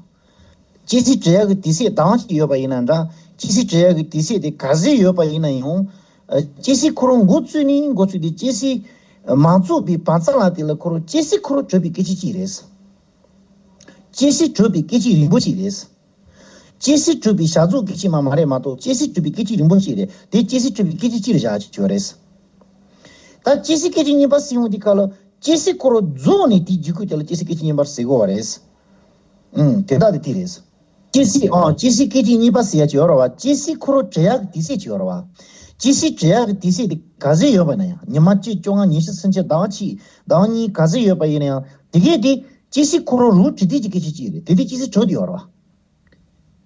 སྐྱེ་སྲིད་བྲི་ཡག་གི་དུས་ཚོད་ཟླ་བ་གཅིག་ཡོད་པ་ཡིན་ན་འདྲ། སྐྱེ་སྲིད་བྲི་ཡག་གི་དུས་ཚོད་དེ་ག་ཚོད་ཡོད་པ་ཡིན་ན་ཡང་། ཨ་སྐྱེ་སྲིད་འཁོར་ལོ་འགོ་བཙུགས་ནས་འགོ་བཙུགས་ཏེ་སྐྱེ་སྲིད་མ་རྫོགས་པའི་བར་མཚམས་ལ་དེ་ལ་ཁོ་རང་སྐྱེ་སྲིད་འཁོར་ལོ་གྲུབ་པའི་སྐད་ཅིག་གཅིག་རེད། སྐྱེ་སྲིད་གྲུབ་པའི་སྐད་ཅིག་རིང་པོ་གཅིག་རེད། སྐྱེ་སྲིད་གྲུབ་པའི་ཞག་རྫོགས་སྐད་ཅིག་མ་མ་རེད་མ་གཏོགས་སྐྱེ་སྲིད་གྲུབ་པའི་སྐད་ཅིག་རིང་པོ་གཅིག་རེད། དེ་སྐྱེ་སྲིད་གྲུབ་པའི་སྐད་ཅིག་གཅིག་ལ་བཞག་ཆོག་རེད། ད་སྐྱེ་སྲིད་སྐད་ཅིག་གཉིས་པ་ཟེར་ཡོང་དུས་སྐབས་ལ་སྐྱེ་སྲིད་འཁོར་ལོ་རྫོགས་ནས་དེའི་རྗེས་ཁུལ་དེ་ལ་སྐྱེ་སྲིད་སྐད་ཅིག་གཉིས་པ་ཟེར་གི་ཡོད་རེད། ཨང་། དེ་དག་དེ་དེ་རེད། སྐྱེ་སྲིད་ཨང་། སྐྱེ་སྲིད་སྐད་ཅིག་གཉིས་པ་ཟེར་ཡ་ཅིག་ཡོད་རེད་བ། སྐྱེ་སྲིད་འཁོར་ལོ་བྲི་ཡག་གི་དུས་ཚོད་ཅིག་ཡོད་རེད་བ། སྐྱེ་སྲིད་བྲི་ཡག་གི་དུས་ཚོད་དེ་ག་ཚོད་ཡོད་པ་ན་ཡང་། ཉི་མ་གཅིག་བཅོ་ལྔ། ཉི་ཤུ། སུམ་ཅུ། ཟླ་བ་གཅིག། ཟླ་བ་གཉིས། ག་ཚོད་ཡོད་པ་ཡིན་ན་ཡང་དེ་གས་དེ་སྐྱེ་སྲིད་འཁོར་ལོ་རུ་བྲི་དུས་ཀྱི་སྐད་ཅིག་གཅིག་རེད། དེ་དུས་སྐྱེ་སྲིད་གྲུབ་དེ་ཡོད་རེད་བ།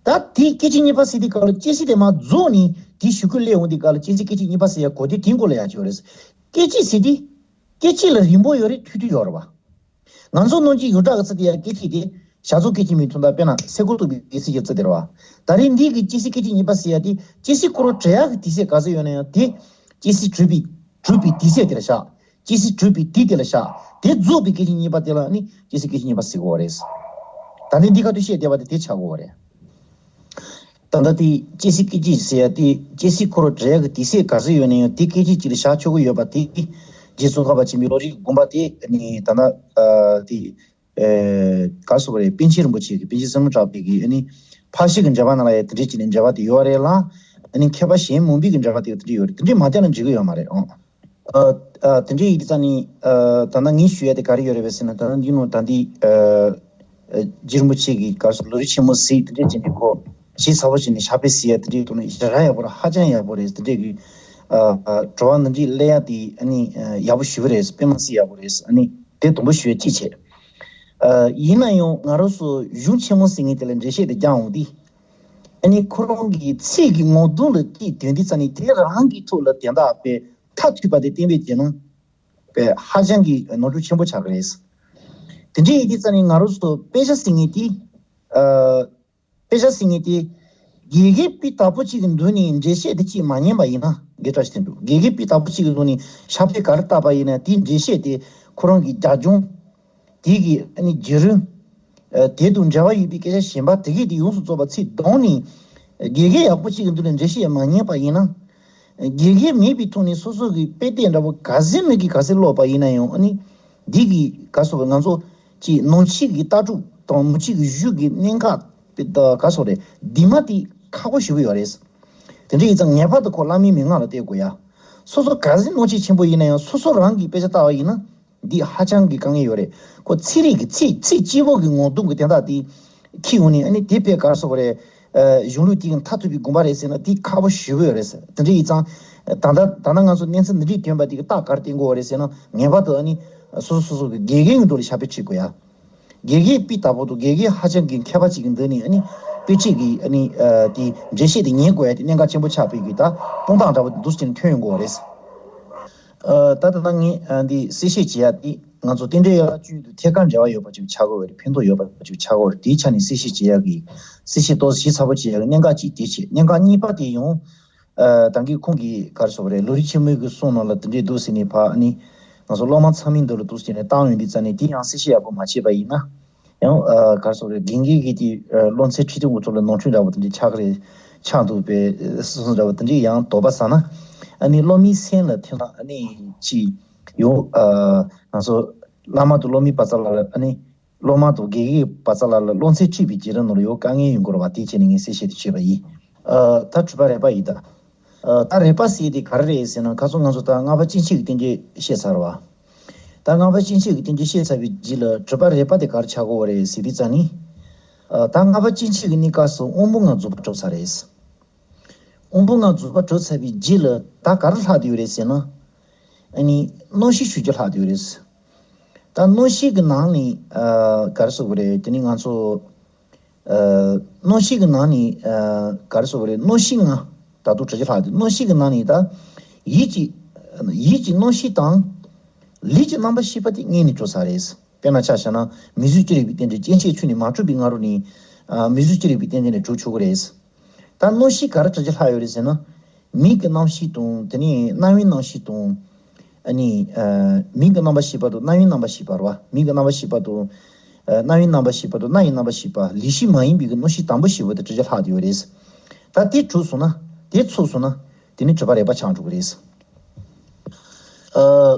ད་དེ་སྐད་ཅིག་གཉིས་པ་ཟེར་དུས་སྐབས་ལ་སྐྱེ་སྲིད་དེ་མ་རྫོགས་ནས་དེའི་གཞུག་གུ་སླེབས་འོང་དུས་སྐབས་ལ་སྐྱེ་སྲིད་སྐད་ཅིག་གཉིས་པ་ཟེར་ཡ་གོ་དེ་དེའི་མགོ་ལ་ཡ་ཅིག་ཡོད་རེད། སྐད་ཅིག་ཟེར་དུས་སྐད་ཅིག་ལ་རིང་པོ་ཡོད་རེད། ཐུང་ཐུང་ཡོད་རེད་བ། ང་ཚོ་ནང་གི་ཡོངས་གྲགས་ཀྱི་ཚིག་དེ་ཡ་སྐད་ཅིག་དེ་ཞག་ཚོགས་སྐད་ཅིག་མའི་དོན་དག་དཔེར་ན་སེ་གོལ་གཏུག་པའི་ཚིག་གི་ཚིག་དེ་རེད་བ། ད་རེས་འདི་གི་སྐྱེ་སྲིད་སྐད་ཅིག་གཉིས་པ་ཟེར་ཡ་དེ་སྐྱེ་སྲིད་འཁོར་ལོ་བྲི་ཡག་གི་དུས་ཚོད་ག་ཚོད་ཡོད་ན་ཡང་དེ་སྐྱེ་སྲིད་གྲུབ་པའི་གྲུབ་པའི་དུས་ཚོད་དེ་ལ་བཞག་སྐྱེ་སྲིད་གྲུབ་པའི་དུས་དེ་ལ་བཞག་དེ་རྫོགས་པའི་སྐད་ཅིག་གཉིས་པ་དེ་ལ་ནི་སྐྱེ་སྲིད་སྐད་ཅིག་གཉིས་པ་ཟེར་གི་ཡོད་རེད། ད་ནི་འདི་ག་དུས་བཤད་བསྡད་པ་དེ་དེ་ཆགས་ཀྱི་ཡོད་རེད། ད་ལྟ་དེ་སྐྱེ་སྲིད་སྐད་ཅིག་ཟེར་ཡ་དེ་སྐྱེ་སྲིད་འཁོར་ལོ་བྲི་ཡག་གི་དུས་ཚོད་ག་ཚོད་ཡོད་ན་ཡང་དེ་སྐད་ཅིག་གཅིག་ལ་བཞག་ཆོག་གི་ཡོད་པ་དེ་རྗེ་ཙོང་ཁ་པ་ཆེན་པོའི་བློ་རིག་དགོངས་པ་དེ་ནི་ད་ལྟ་ཨ་དེ་ཨ་ག་རེ་ཟེར་དགོས་རེད། པཎ་ཆེན་རིན་པོ་ཆེ་གི་པཎ་ཆེན་བསམ་བློ་གྲགས་པའི་གི་ཨ་ནི་ཕར་ཕྱིན་གྱི་འགྲེལ་པ་ནང་ལ་ཡང་དེ་འདྲའི་བྱས་ནས་འགྲེལ་པ་དེ་ཡོད་རེད་ལ། ཨ་ནི་མཁས་པ་གཞན་མང་པོའི་གི་འགྲེལ་པ་དེ་དེ་འདྲ་ཡོད་རེད། དེ་འདྲའི་མ་བལྟས་ན་འགྲིག་གི་ཡོད་མ་རེད་ཨང་། ཨ་ཨ་དེ་འདྲའི་ཡིན་དུས་ཙང་ནི་ཨ་ད་ལྟ་ངས་ཞུ་ཡ་དེ་ག་རེ་ཡོད་རེད་པས་ཟེར་ན། ད་ལྟ་འདི་ནང་ད་འདི་ཨ་ཨ་རྗེ་རིན་པོ་ཆེ་གིས་ག་རེ་ཟེར། ལམ་རིམ་ཆེན་མོ་གཟིགས་དེ་འདྲས་བྱས་ནས་ཁོ་ཞིབ་ཚགས་པོ་བྱས་ནས་ཕྱག་དཔེ་གཟིགས་ཡ་དེ་འདྲས་འདུག་ནི་ཞེ་དྲག་ཡག་པོ་རེད། ཧ་ཅང་ཡག་པོ་རེད། དེ་འདྲས་ཀྱི་ཨ་ཨ་དྲི་བ་འདི་འདྲས་སླེབས་ཡ་དེ་ཨ་ནི་ཨ་ཡག་པོ་ཞེ་པོ་རེད། དཔེ་མ་སྲིད་ཡག་པོ་རེད། ཨ་ནི་དེ་དང་པོ་ཞུ་ཡ་གཅིག་བྱས། ཨ་ཡིན་ན་ཡང་ང་རང་ཚོ་གཞུང་ཆེན་མོ་ཟེར་མཁན་དེ་ལ་འགྲེལ་བཤད་དེ་རྒྱག་འོང་དུས། ཨ་ནི་ཁོ་རང་གི་ཚིག་གི་ངོ་གདོང་ལ་དེ་དོན་དེ་ཙམ་ནི་དེ་རང་གི་ཐོག་ལ་དེ་འདྲ་དཔེ་མཐའ་མཐུད་པ་དེ་གཏན་འབེབས་བྱས་ན་དཔེ་ཧ་ཅང་གི་ནོར་འཁྲུལ་ཆེན་པོ་ཆགས་ཀྱི་རེད། དེ་འདྲ་ཡིན་དུས་ཙམ་ནི་ང་རང་ཚོ་དཔེ་ཆ་ཟེར་མཁན་དེ་ཨ་དཔེ་ཆ་ཟེར་མཁན་དེ་དགེ་རྒན་དཔེ་དག་པོ་གཅིག་གི་མདུན་ནས་འགྲེལ་བཤད་དེ་གཅིག་མ་ཉན་པ་ཡིན་ན་དགེ་ཕྲ་ཞིག་དེ་འདུག་དགེ་རྒན་དཔེ་དག་པོ་གཅིག་གི་མདུན་ནས་ཕྱག་དཔེ་ག་རེ་བཏབ་པ་ཡིན་ན་དེའི་འགྲེལ་བཤད་དེ་ཁོ་རང་གི་རྒྱབ་ལྗོངས། དེ་གི་ཨ་ནི་བརྒྱུད་རིམ། ཨ་དེ་དང་འབྲེལ་བ་ཡོད་པའི་སྐད་ཆ་གཞན་པ་དེ་གས་དེ་ཡོངས་སུ་རྫོགས་པ་ཚིག་གདོང་ནས་དགེ་རྒན་ཡག་པོ་གཅིག་གི་མདུན་ལ་འགྲེལ་བཤད་མ་ཉན་པ་ཡིན་ན། དགེ་རྒན་མེད་པའི་ཐོག་ནས་སོ་སོ་གི་དཔེ་དེབ་འདྲ་པོ་ག་ཚད་མོ་གི་ག་ཚད་ཀློག་པ་ཡིན་ན་ཡང་ཨ་ནི་འདི་གི་ག་སོགས་པའི་ང་ཚོ་གི་ནང་ཆོས་ཀྱི་ལྟ་གྲུབ་དང་ནང་ཆོས་ཀྱི་གཞུང་གི་གནད་འགག་དེ་ག་སོགས་རེད། འདི་མ་དེ་ཁག་པོ་ཞེ་པོ་ཡོད་རེད། དེ་འདྲ་ཡིན་ཙང་ངེས་པར་དུ་ཁོ་བླ་མའི་མན་ངག་ལ་བལྟ་དགོས་ཡ། སོ་སོ་ག་ཚད་སྣང་ཆེན་ཆེན་པོ་ཡིན་ན་ཡང་སོ་སོ་རང་གིས་དཔེ་ཆ་ལྟ་བ་ཡིན་ན། འདི་ཧ་ཅང་གི་དཀའ་ངལ་ཡོད་རེད། ཁོ་ཚིག་རིས་ཀྱི་ཚིག་ཚིག་གཅིག་པོ་གི་ངོ་གདོང་གི་དོན་དག་དེ་འཁྱེར་ཡོང་ནས་ཨ་ནི་དེ་དཔེ་ག་རེ་ཟེར་དགོས་རེད། ཨ་གཞུང་ལུགས་དེ་གི་མཐར་ཐུག་པའི་དགོངས་པ་རེད་ཟེར་ན་དེ་ཁག་པོ་ཞེ་པོ་ཡོད་རེད། དེ་འདྲ་ཡིན་ཙང་ད་ལྟ་ད་ལྟ་ང་ཚོ་གནས་ཚུལ་འདི་འདྲའི་ཐོན་པ་དེ་གི་རྟགས་ག་རེ་བསྟན་དགོས་རེད་ཟེར་ན་ངེས་པར་དུ་ཨ་ནི་སོ་སོ་སོ་སོ་གི་དགེ་རྒན་གྱི་འགྲོ་ལ་ཕྱག་དཔེ་ཁྲིད་དགོས་ཡ། དགེ་རྒན་དཔེ་ལྟ་བུ་དང་དགེ་རྒན་ཧ་ཅང་གི་མཁས་པ་ཅིག་གི་མདུན་ནས་ཨ་ནི་དཔེ་ཁྲིད་ཀྱི་ཨ་ནི་ཨ་དེ་འགྲེལ་བཤད་དེ་ཉན་དགོས་ཡ་དེ་གནད་འགག་ཆེན་པོ་ཆགས་པའི་གི་ད་དཔང་རྟགས་འདྲ་བོ་འདུག་ཅིག་ཐོན་ཡོང་དགོས་རེད། ཨ་ད་ལྟ་ད་ངས་ཨ་འདི་གསལ་བཤད་བྱེད་ཡ་དེ་ང་ཚོ་རྟེན་འབྲེལ་ཡན་ལག་བཅུ་དང་ཐད་ཀར་འབྲེལ་བ་ཡོད་པ་ཅིག་ཆགས་ཀྱི་ཡོད་རེད། ཕན་ཐོགས་ཡོད་པ་ཅིག་ཆགས་ཀྱི་ཡོད་རེད། དེའི་ཆ་ནས་གསལ་བཤད་བྱེད་ཡ་གི་གསལ་བཤད་ཏོག་ཙམ་ཞིབ་ཚགས་པོ་བྱེད་ཡ་གི་གནད་འགག་ཅིག་དེ་བྱེད། གནད་འགག་གཉིས་པ་དེ་ཡང་ཨ་ད་གིན་ཁོང་གིས་ག་རེ་ཟེར་བ་རེད། ལམ་རིམ་ཆེན་མོའི་གི་གསུང་ནང་ལ་དེ་འདྲས་འདུག་ཟེར་ནས་ཕར་ཨ་ནི་ང་ཚོ་སློབ་མ་ཚང་མའི་མདུན་ལ་འདུག་ཟེར་ནས་བཏང་ཡོང་དུས་ཙ་ནས་དེ་ཡང་གསལ་བཤད་ཡག་པོ་མ་བྱས་པ་ཡིན་ན། ཡང་ཨ་ག་རེ་ཟེར་རེད། དགེ་རྒན་གྱི་དེ་ཨ་སློབ་ཚན་ཁྲིད་སྟོན་གྱི་ཐོག་ལ་ནོར་འཁྲུལ་འདྲ་བོ་དེ་འདྲ་ཆགས་ཀྱི་རེད། ཆགས་འདུག་པས་སོ་སོ་འདྲ་བོ་དེ་འདྲ་ཡང་དོགས་པ་ཟ་ན། ཨ་ནི་སློབ་མའི་སེམས་ལ་ཐོན་ན་ཨ་ནི་ཅི་ཡོང་། ཨ་ང་ཚོ་བླ་མ་དང་སློབ་མའི་བར་མཚམས་ལ་ཨ་ནི་སློབ་མ་དང་དགེ་རྒན་བར་མཚམས་ལ་སློབ་ཚན་ཁྲིད་པའི་བརྒྱུད་རིམ་ནང་ལ་ཡང་དཀའ་ངལ་ཡོང་གི་རེད་བ། དེ་བྱས་ནས་ངས་གསལ་བཤད་དེ་བྱས་པ་ཡིན། ཨ་ད་གྲུབ་པ་རེག་པ་ཡིན་ད། ཨ་ད་རེག་པ་ཟེར་དེ་ག་རེ་རེད་ཟེར་ན་ཁ་སང་ང་ཚོ་ད་ལྔ་པ་སྤྱན་ཆབ་ཀྱི་རྟེན་འབྲེལ་བཤད་ཚར་བ། ད་ལྔ་པ་སྤྱན་ཆབ་ཀྱི་རྟེན་འབྲེལ་བཤད་ཚར་བའི་རྗེས་ལ་གྲུབ་པ་རེག་པ་དེ་ག་རེ་ཆགས་ཀྱི་ཡོད་རེད་ཟེར་དུས་ཙ་ནི། ཨ་ད་ལྔ་པ་སྤྱན་ཆབ་ཀྱི་གནས་སྐབས་སུ་དབང་པོ་ལྔ་རྫོགས་པ་གྲུབ་ཚར་རེད། དབང་པོ་ལྔ་རྫོགས་པ་གྲུབ་ཚར་བའི་རྗེས་ལ་ད་ག་རེ་ལྷག་བསྡད་ཡོད་རེད་ཟེར་ན། ཨ་ནི་རྣམ་ཤེས་ཞུ་རྒྱུ་ལྷག་བསྡད་ཡོད་རེད། ད་རྣམ་ཤེས་ཀྱི་ནང་ནས་ཨ་ག་རེ་ཟེར་དགོས་རེད། དེ་ནི་ང་ཚོ་ཨ་རྣམ་ཤེས་ཀྱི་ནང་ནས་ཨ་ག་རེ་ཟེར་དགོས་རེད། རྣམ་ཤེས་ལྔ་ད་དུང་གྲུབ་ཆ་ལྷག་བསྡད། རྣམ་ཤེས་ཀྱི་ནང་ནས་ད་ཡིད་ཀྱི་ཡིད་ཀྱི་རྣམ་ཤེས་དང་ལུས་ཀྱི་རྣམ་པར་ཤེས་པ་དེ་སྔོན་ནས་གྲུབ་ཚར་རེད། དཔེར་ན་ཆ་བཞག་ན་མིང་གཟུགས་ཅི་རིགས་པའི་རྟེན་འབྲེལ་སྐྱེ་མཆེད་ཆོས་ནི་མ་གྲུབ་པའི་སྔ་རོལ་ནས་ཨ་མིང་གཟུགས་ཅི་རིགས་པའི་རྟེན་འབྲེལ་ནས་གྲུབ་ཆོག་གི་རེད། ད་རྣམ་ཤེས་ག་རེ་གྲུབ་ཆ་ལྷག་ཡོད་རེད་ཟེར་ན། མིག་གི་རྣམ་ཤེས་དང་དེ་ནས་རྣ་བའི་རྣམ་ཤེས་དང་། ཨ་ནི་ཨ་མིག་གི་རྣམ་པར་ཤེས་པ་དང་རྣ་བའི་རྣམ་པར་ཤེས་པ་རེད་བ། མིག་གི་རྣམ་པར་ཤེས་པ་དང་། ཨ་རྣ་བའི་རྣམ་པར་ཤེས་པ་དང་རྣ་ཡི་རྣམ་པར་ཤེས་པ། ལུས་ཤེས་མ་ཡིན་པའི་གི་རྣམ་ཤེས་དང་པོ་ཞེས་པ་དེ་གྲུབ་ཆ་ལྷག་བསྡད་ཡོད་རེད། ད་དེ་གྲུབ་སོང་ན། དེ་ཚུགས་སོང་ན། དེ་ནི་གྲུབ་པ་རིག་པ་ཆགས་འགྲོ་གི་རེད། ཨ་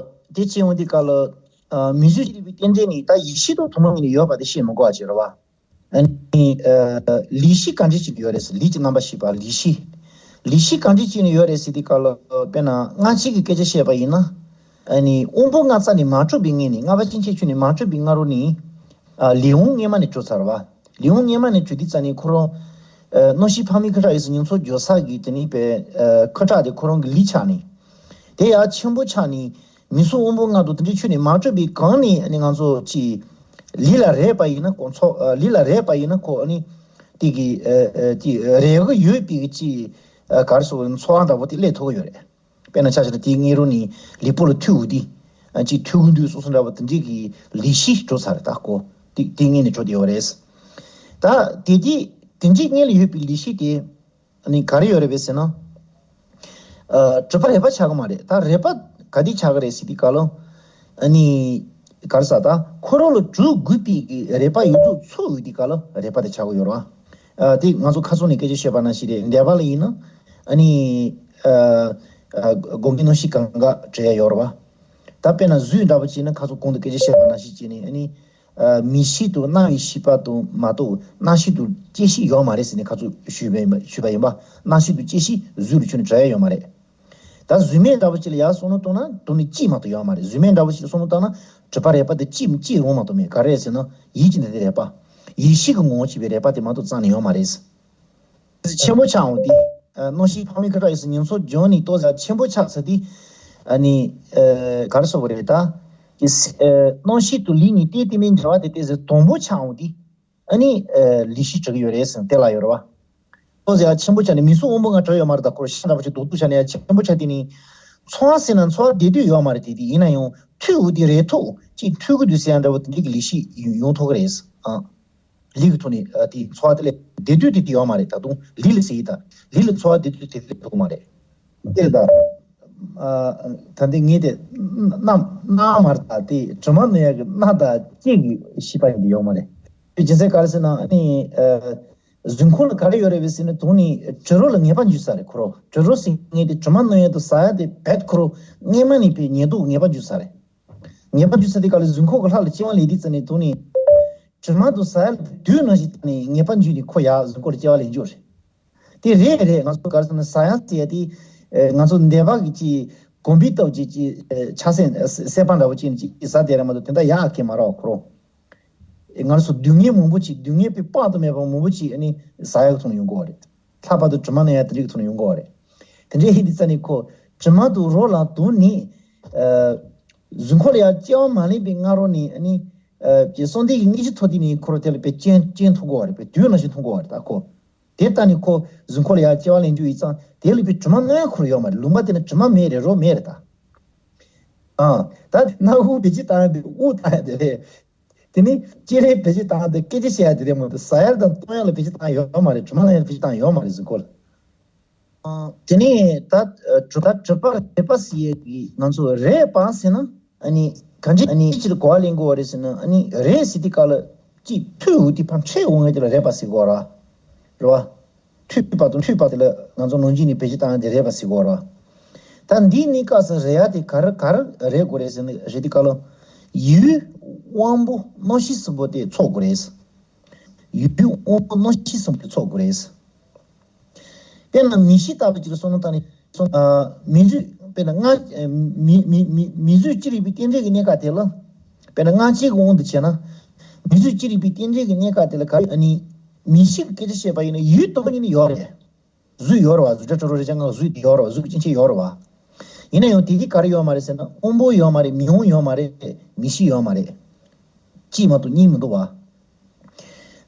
དེ་བྱས་ཡོང་དུས་སྐབས་ལ། ཨ་མིང་གཟུགས་ཅི་རིགས་པའི་རྟེན་འབྲེལ་ནི་ད་ཡིད་ཤེས་དང་ཐུན་མོང་མ་ཡིན་ནི་ཡོད་པ་དེ་ཤེས་མི་དགོས་པ་ཅིག་རེད་བ། ཨ་ནི་ཨ་ལུས་ཤེས་གང་འདྲ་ཅིག་ཡོད་རེད་ཟེར། ལུས་ཀྱི་རྣམ་པར་ཤེས་པ་ལུས་ཤེས། ལུས་ཤེས་གང་འདྲ་ཅིག་ནི་ཡོད་རེད་ཟེར་དུས་སྐབས་ལ། དཔེར་ན་སྔ་ཕྱི་གི་སྐད་ཆ་བཤད་པ་ཡིན་ན། ཨ་ནི་དབང་པོ་ལྔ་རྩ་ནས་མ་གྲུབ་པའི་སྔོན་ནས། ལྔ་པ་སྐྱེ་མཆེད་ཆོས་ནི་མ་གྲུབ་པའི་སྔ་རོལ་ནས། ཨ་ལུས་དབང་སྔོན་མ་ནས་གྲུབ་ཚར་བ། ལུས་དབང་སྔོན་མ་ནས་གྲུབ་དུས་ཙ་ནས་ཁོ་རང་། ཨ་རྣམ་ཤེས་ཕ་མའི་ཁ་ཁྲག་ཡིད་གསུམ་གཉིས་ཚོགས་འཇོག་ས་གི་དེ་ནི་པའི་ཨ་ཁ་ཁྲག་དེ་ཁོ་རང་གི་ལུས་ཆགས་ནས། དེ་ཡང་ཆེན་པོ་ཆགས་ནས། མིང་གཟུགས་དབང་པོ་ལྔ་དང་དེ་འདྲའི་ཆོས་ནི་མ་གྲུབ་པའི་གོང་ནས་ཨ་ནི་ང་ཚོ་ཅིག་ལུས་ལ་རེག་པ་ཡིན་ན་ཁོ་ཚོ། ཨ་ལུས་ལ་རེག་པ་ཡིན་ན་ཁོ་ཨ་ནི་དེ་གི་ཨ་ཨ་ཅིག་རེག་གི་ཡོད་པའི་གི་ཅིག་ཨ་ག་རེ་ཟེར་དགོས་རེད། ཚོར་བ་འདྲ་པོ་དེ་སླེབས་ཐུབ་ཀྱི་ཡོད་རེད། དཔེར་ན་ཆ་བཞག་ན་དེའི་སྔོན་རོལ་ནས་ལུས་པོ་ལ་ཐུག་འོང་དུས། ཨ་ཅིག་ཐུག་གི་འདུག་བསམ་བསམ་འདྲ་པོ་དེ་འདྲའི་གི་ལུས་ཤེས་གྲུབ་ཚར་རེད། ད་ཁོ་དེ་དེ་སྔོན་ནས་གྲུབ་བསྡད་ཡོད་རེད། ད་དེ་དེ་དེ་འདྲའི་སྔོན་ལ་ཡོད་པའི་ལུས་ཤེས་དེ། ཨ་ནི་ག་རེ་ཡོད་རེད་པས་ཟེར་ན། ཨ་གྲུབ་པ་རིག་པ་ཆགས་ཀྱི་མ་རེད། ད་རིག་པ་ག་དུས་ཆགས་ཀྱི་རེད་ཟེར་དུས་སྐབས་ལ། ཨ་ནི་ག་རེ་ཟེར། ད་ཁོ་རང་ལ་གྲུབ་དགོས་པའི་གི་རིག་པ་ཡོངས་རྫོགས་ཚོགས་ཡོང་དུས་སྐབས་ལ་རིག་པ་དེ་ཆགས་ཀྱི་ཡོད་རེད་བ། ཨ་དེ་ང་ཚོ་ཁ་སང་ནས་སྐད་ཆ་བཤད་པ་ནང་བཞིན་རེད། འདས་པ་ལ་ཡིན་ན་ཨ་ནི་ཨ་ཨ་སྒོམ་གྱི་རྣམ་ཤེས་གང་ག་འབྲེལ་ཡ་ཡོད་རེད་བ། ད་དཔེར་ན་གཟུགས་འདྲ་པོ་བྱས་ན་ཁ་སང་གོང་དུ་སྐད་ཆ་བཤད་པ་ནང་བཞིན་བྱས་ནས་ཨ་ནི། ཨ་མིག་ཤེས་དང་རྣ་བའི་ཤེས་པ་དང་མ་གཏོགས་རྣམ་ཤེས་དང་དཔྱད་ཤེས་ཡོད་མ་རེད་ཟེར་ནས་ཁ་ཚུགས་ཞུས་པ་ཡིན་པ། ཞུས་པ་ཡིན་པ། རྣམ་ཤེས་དང་དཔྱད་ཤེས་གཟུགས་ལ་ཁྱོན་ནས་འབྲེལ་ཡ་ཡོད་མ་རེད། ད་གཟུགས་མེད་འདྲ་པོ་ཅིག་ལ་ཡར་བསམ་བློ་གཏོང་ན་དེ་ནི་གཅིག་མ་གཏོགས་ཡོད་མ་རེད། གཟུགས་མེད་འདྲ་པོ་ཅིག་ལ་བསམ་བློ་བཏང་ན་གྲུབ་པ་རིག་པ་དེ་གཅིག་གཅིག་རང་མ་གཏོགས་མེད། ག་རེ་རེད་ཟེར་ན་ཡིད་ཀྱི་འདི་དེ་རེད་པ། ཡིད་ཤེས་ཀྱི་ངོ་བོ་བྱས་པའི་རིག་པ་དེ་མ་གཏོགས་རྩ་ནས་ཡོད་མ་རེད། ཆེན་པོ་ཆགས་འོང་དུས། ཨ་རྣམ་ཤེས་ཕ་མའི་ཁ་ཁྲག་ཡིད་གསུམ་གཉིས་ཚོགས་འཇོག་ནས་ཏོག་ཙམ་ཆེན་པོ་ཆགས་ཚར་དུས། ཨ་ནི་ཨ་ག་རེ་ཟེར་དགོས་རེད་ད། ཀྱི་ཨ་རྣམ་ཤེས་དང་ལུས་གཉིས་གཏད་དེ་མིན་འབྲེལ་བ་དེ་ཏོག་ཙམ་དམ་པོ་ཆགས་འོང་དུས། ཨ་ནི་ཨ་ལུས་ཤེས་གྲུབ་ཀྱི་ཡོད་རེད་ཟེར་ནས་དེ་ལ་ཡོད་རེད་བ། ཏོག་ཙམ་ཡང་ཆེན་པོ་ཆགས་ནས་མིང་གཟུགས་དབང་པོ་ལྔ་གྲུབ་ཡོད་མ་རེད། ད་ཁོ་རང་ཤ་འདྲ་པོ་ཅིག་རྡོག་རྡོག་ཆགས་ནས་ཡང་ཆེན་པོ་ཆགས་དེ་ནི། ཚོར་བ་ཟེར་ན་ཚོར་བ་བདེ་སྡུག་ཡོད་མ་རེད། དེ་དེ་ཡིན་ན་ཡང་ཐོས་འོང་དུས་རེག་ཐུབ་ཅིག་ཐོས་ཀྱི་འདུག་ཟེར་ཡ་འདྲ་པོ་དེ་འདྲའི་གི་ལུས་ཤེས་ཡོང་ཐུབ་ཀྱི་རེད། ཨ། ལུས་ཀྱི་ཐོག་ནས་ཨ་དེ་ཚོར་བ་དེ་ལས་བདེ་སྡུག་དེ་དེ་ཡོད་མ་རེད། ད་དུང་ལུས་ལ་ཟེར་ཡིན་ད། ལུས་ལ་ཚོར་བ་བདེ་སྡུག་དེ་དེ་ཐོབ་ཀྱི་མ་རེད། དེ་ལ་ད་ཨ་ད་འདི་ངས་དེ་སྣ་སྣ་མ་རེད། ད་དེ་དྲི་མ་མནོ་ཡག་གི་སྣ་དང་ལྕེ་གི་ཤེས་པ་ཡིན་དེ་ཡོད་མ་རེད། དེ་རྒྱུ་མཚན་ག་རེ་ཟེར་ན་ཨ་ནི་ཨ་གཟུགས་ཁམས་ལ་ག་རེ་ཡོད་རེད་པས་ཟེར་ན་དོན་ནི་དྲི་རོ་ལ་ངེས་པ་འཇུག་ས་རེད་ཁོ་རང་། དྲི་རོ་ཟེར་མཁན་དེ་དྲི་མ་མནོ་ཡག་དང་ཟ་ཡག་དེ་བེད་ཁོ་རང་སྔོན་མ་ནས་པའི་ཉེར་བསྡོགས་ངེས་པ་འཇུག་ས་རེད། ངེས་པ་འཇུག་ས་དེ་ག་ལ་གཟུགས་ཁམས་ཀྱི་ལྷ་ལ་སྐྱེ་བ་ལེན་དུས་ཙ་ནས་དོན་ནི། དྲི་མ་དང་ཟ་ཡག་ལ་དུས་ནང་བཞིན་བཏང་ནས་ངེས་པ་འཇུག་ནས་ཁོ་ཡར་གཟུགས་ཁམས་ལ་སྐྱེ་བ་ལེན་རྒྱུ་རེད། དེ་རེད་རེད། ང་ཚོ་ག་རེ་ཟེར་ན་ཟ་ཡག་ཟེར་ཡག་དེ། ཨེ་ང་ཚོ་འདས་པ་གི་ཅིག་གོམས་པའི་སྟོབས་ཀྱིས་ཅིག་ཨེ་ཆ་སེམས་ཨེ་སེམས་པ་འདྲ་བོ་ཅིག་ནས་ཅིག་ཟ་བསྡད་རེད་མ་གཏོགས་དེ་འདྲ་ཡག་གི་མ་རེད་བ་ཁོ་རང་། ཨེ་ང་ཚོ་སྡུག་བསྔལ་མང་པོ་ཅིག་སྡུག་བསྔལ་དཔེ་དཔག་ཏུ་མེད་པ་མང་པོ་ཅིག་ཨ་ནི་ཟ་ཡག་ཐོག་ནས་ཡོང་གི་ཡོད་རེད། ལྷག་པར་དུ་དྲི་མ་མནོ་ཡག་དེ་འདྲའི་ཐོག་ནས་ཡོང་གི་ཡོད་རེད། དེ་འདྲའི་ཡིན་དུས་ཙ་ནས་ཁོ་དྲི་མ་དང་རོ་ལ་དོན་ནི། ཨ་གཟུགས་ཁམས་ལ་ཡར་སྐྱེ་བ་མ་ལེན་པའི་སྔ་རོལ་ནས་ཨ་ནི། ཨ་ཀྱི་གསང་བདེ་གི་དངོས་གཞི་ཐོབ་དུས་ནས་ཁོ་རང་དེ་ལ་དཔེ་སྐྱེ་སྐྱེ་ཐུབ་ཀྱི་ཡོད་རེད། དཔེ་དུས་ནང་བཞིན་ཐུབ་ཀྱི་ཡོད་རེད་ད་ཁོ། དེ་ལྟ་ནས་ཁོ་གཟུགས་ཁམས་ལ་ཡར་སྐྱེ་བ་ལེན་རྒྱུ་ཡིན་ཙང་དེ་ལ་དཔེ་དྲི་མ་མནོ་ཡག་ཁོ་རང་ཡོད་མ་རེད། ལུང་པ་དེ་ན་དྲི་མ་མེད་རེད། རོ་མེད་རེད་ད། ཨ་ད་སྣ་ཁུག་བེད་སྤྱོད་བཏང་ཡག་དེ་དབུགས་བཏང་ཡག་དེ་རེད། དེ་ནས་ལྕེ་ལེ་བེད་སྤྱོད་བཏང་ཡག་དེ་སྐད་ཆ་བཤད་ཡག་དེ་རེད་མ་གཏོགས་ཟ་ཡག་དང་འཐུང་ཡག་ལ་བེད་སྤྱོད་བཏང་ཡག་ཡོད་མ་རེད། དྲི་མ་མནོ་ཡག་ལ་བེད་སྤྱོད་བཏང་ཡག་ཡོད་མ་རེད་གཟུགས་ཁམས་ལ། དེ་ནས་ད་གྲུབ་ད་གྲུབ་པ་རིག་པ་ཟེར་ཡས་ཀྱི་ང་ཚོ་རེག་པ་ཟེར་ན་ཨ་ནི་གང་ཅི་ཨ་ནི་ཅི་ལ་གོ་བ་ལེན་དགོས་པ་རེད་ཟེར་ན། ཨ་ནི་རེག་ཟེར་དུས་སྐབས་ལ་ཅིག་ཐོས་འོང་དུས་ཕར་འཕྲད་འོང་ངེས་དེ་ལ་རེག་པ་ཟེར་དགོས་ར། རེད་བ། ཐོས་པ་དང་ཐོས་པ་དེ་ལ་ང་ཚོ་ནང་བཞིན་ནི་བེད་སྤྱོད་བཏང་དེ་རེག་པ་ཟེར་དགོས་ར། ད་འདིའི་གནས་སྐབས་སུ་རེག་ཡག་དེ་ག་རེ་ག་རེ་རེག་དགོས་རེད་ཟེར་ན་རེད་དུས་སྐབས་ལ་ཡུལ་དབང་པོ་རྣམ་ཤེས་གསུམ་པོ་དེ་ཚོགས་དགོས་རེད། ཡུལ་དབང་པོ་རྣམ་ཤེས་གསུམ་པོ་དེ་ཚོགས་དགོས་རེད། དཔེར་ན་མིང་གཞི་ལྟ་བུ་ཅིག་ལ་བསམ་བློ་བཏང་ནས་སོང་། ཨ་མིང་གཟུགས་དཔེར་ན་ང་ཨ་མི་མི་མི་མིང་གཟུགས་ཅི་རིགས་པའི་རྟེན་འབྲེལ་གྱི་གནས་སྐབས་དེ་ལ། དཔེར་ན་སྔ་ཕྱི་གི་དབང་དུ་བྱས་ན། མིང་གཟུགས་ཅི་རིགས་པའི་རྟེན་འབྲེལ་གྱི་གནས་སྐབས་དེ་ལ་ག་རེ་ཨ་ནི། མིང་གཞི་གི་སྐད་ཆ་བཤད་པ་ཡིན་ན་ཡུལ་སྟོང་ཉིད་ནི་ཡོད་རེད། གཟུགས་ཡོད་རེད་བ། གཟུགས་སྒྲ་དྲི་རོ་རེག་བྱ་ལྔ་གཟུགས་དེ་ཡོད་རེད་བ། གཟུགས་སྐྱེ་མཆེད་ཡོད་རེད་བ། ཡིན་ན་ཡང་དེ་དེ་ག་རེ་ཡོད་མ་རེད་ཟེར་ན། དབང་པོ་ཡོད་མ་རེད། མིག་དབང་ཡོད་མ་རེད། མིག་ཤེས་ཡོད་མ་རེད། གཅིག་མ་གཏོགས་གཉིས་མི་འདུག་བ།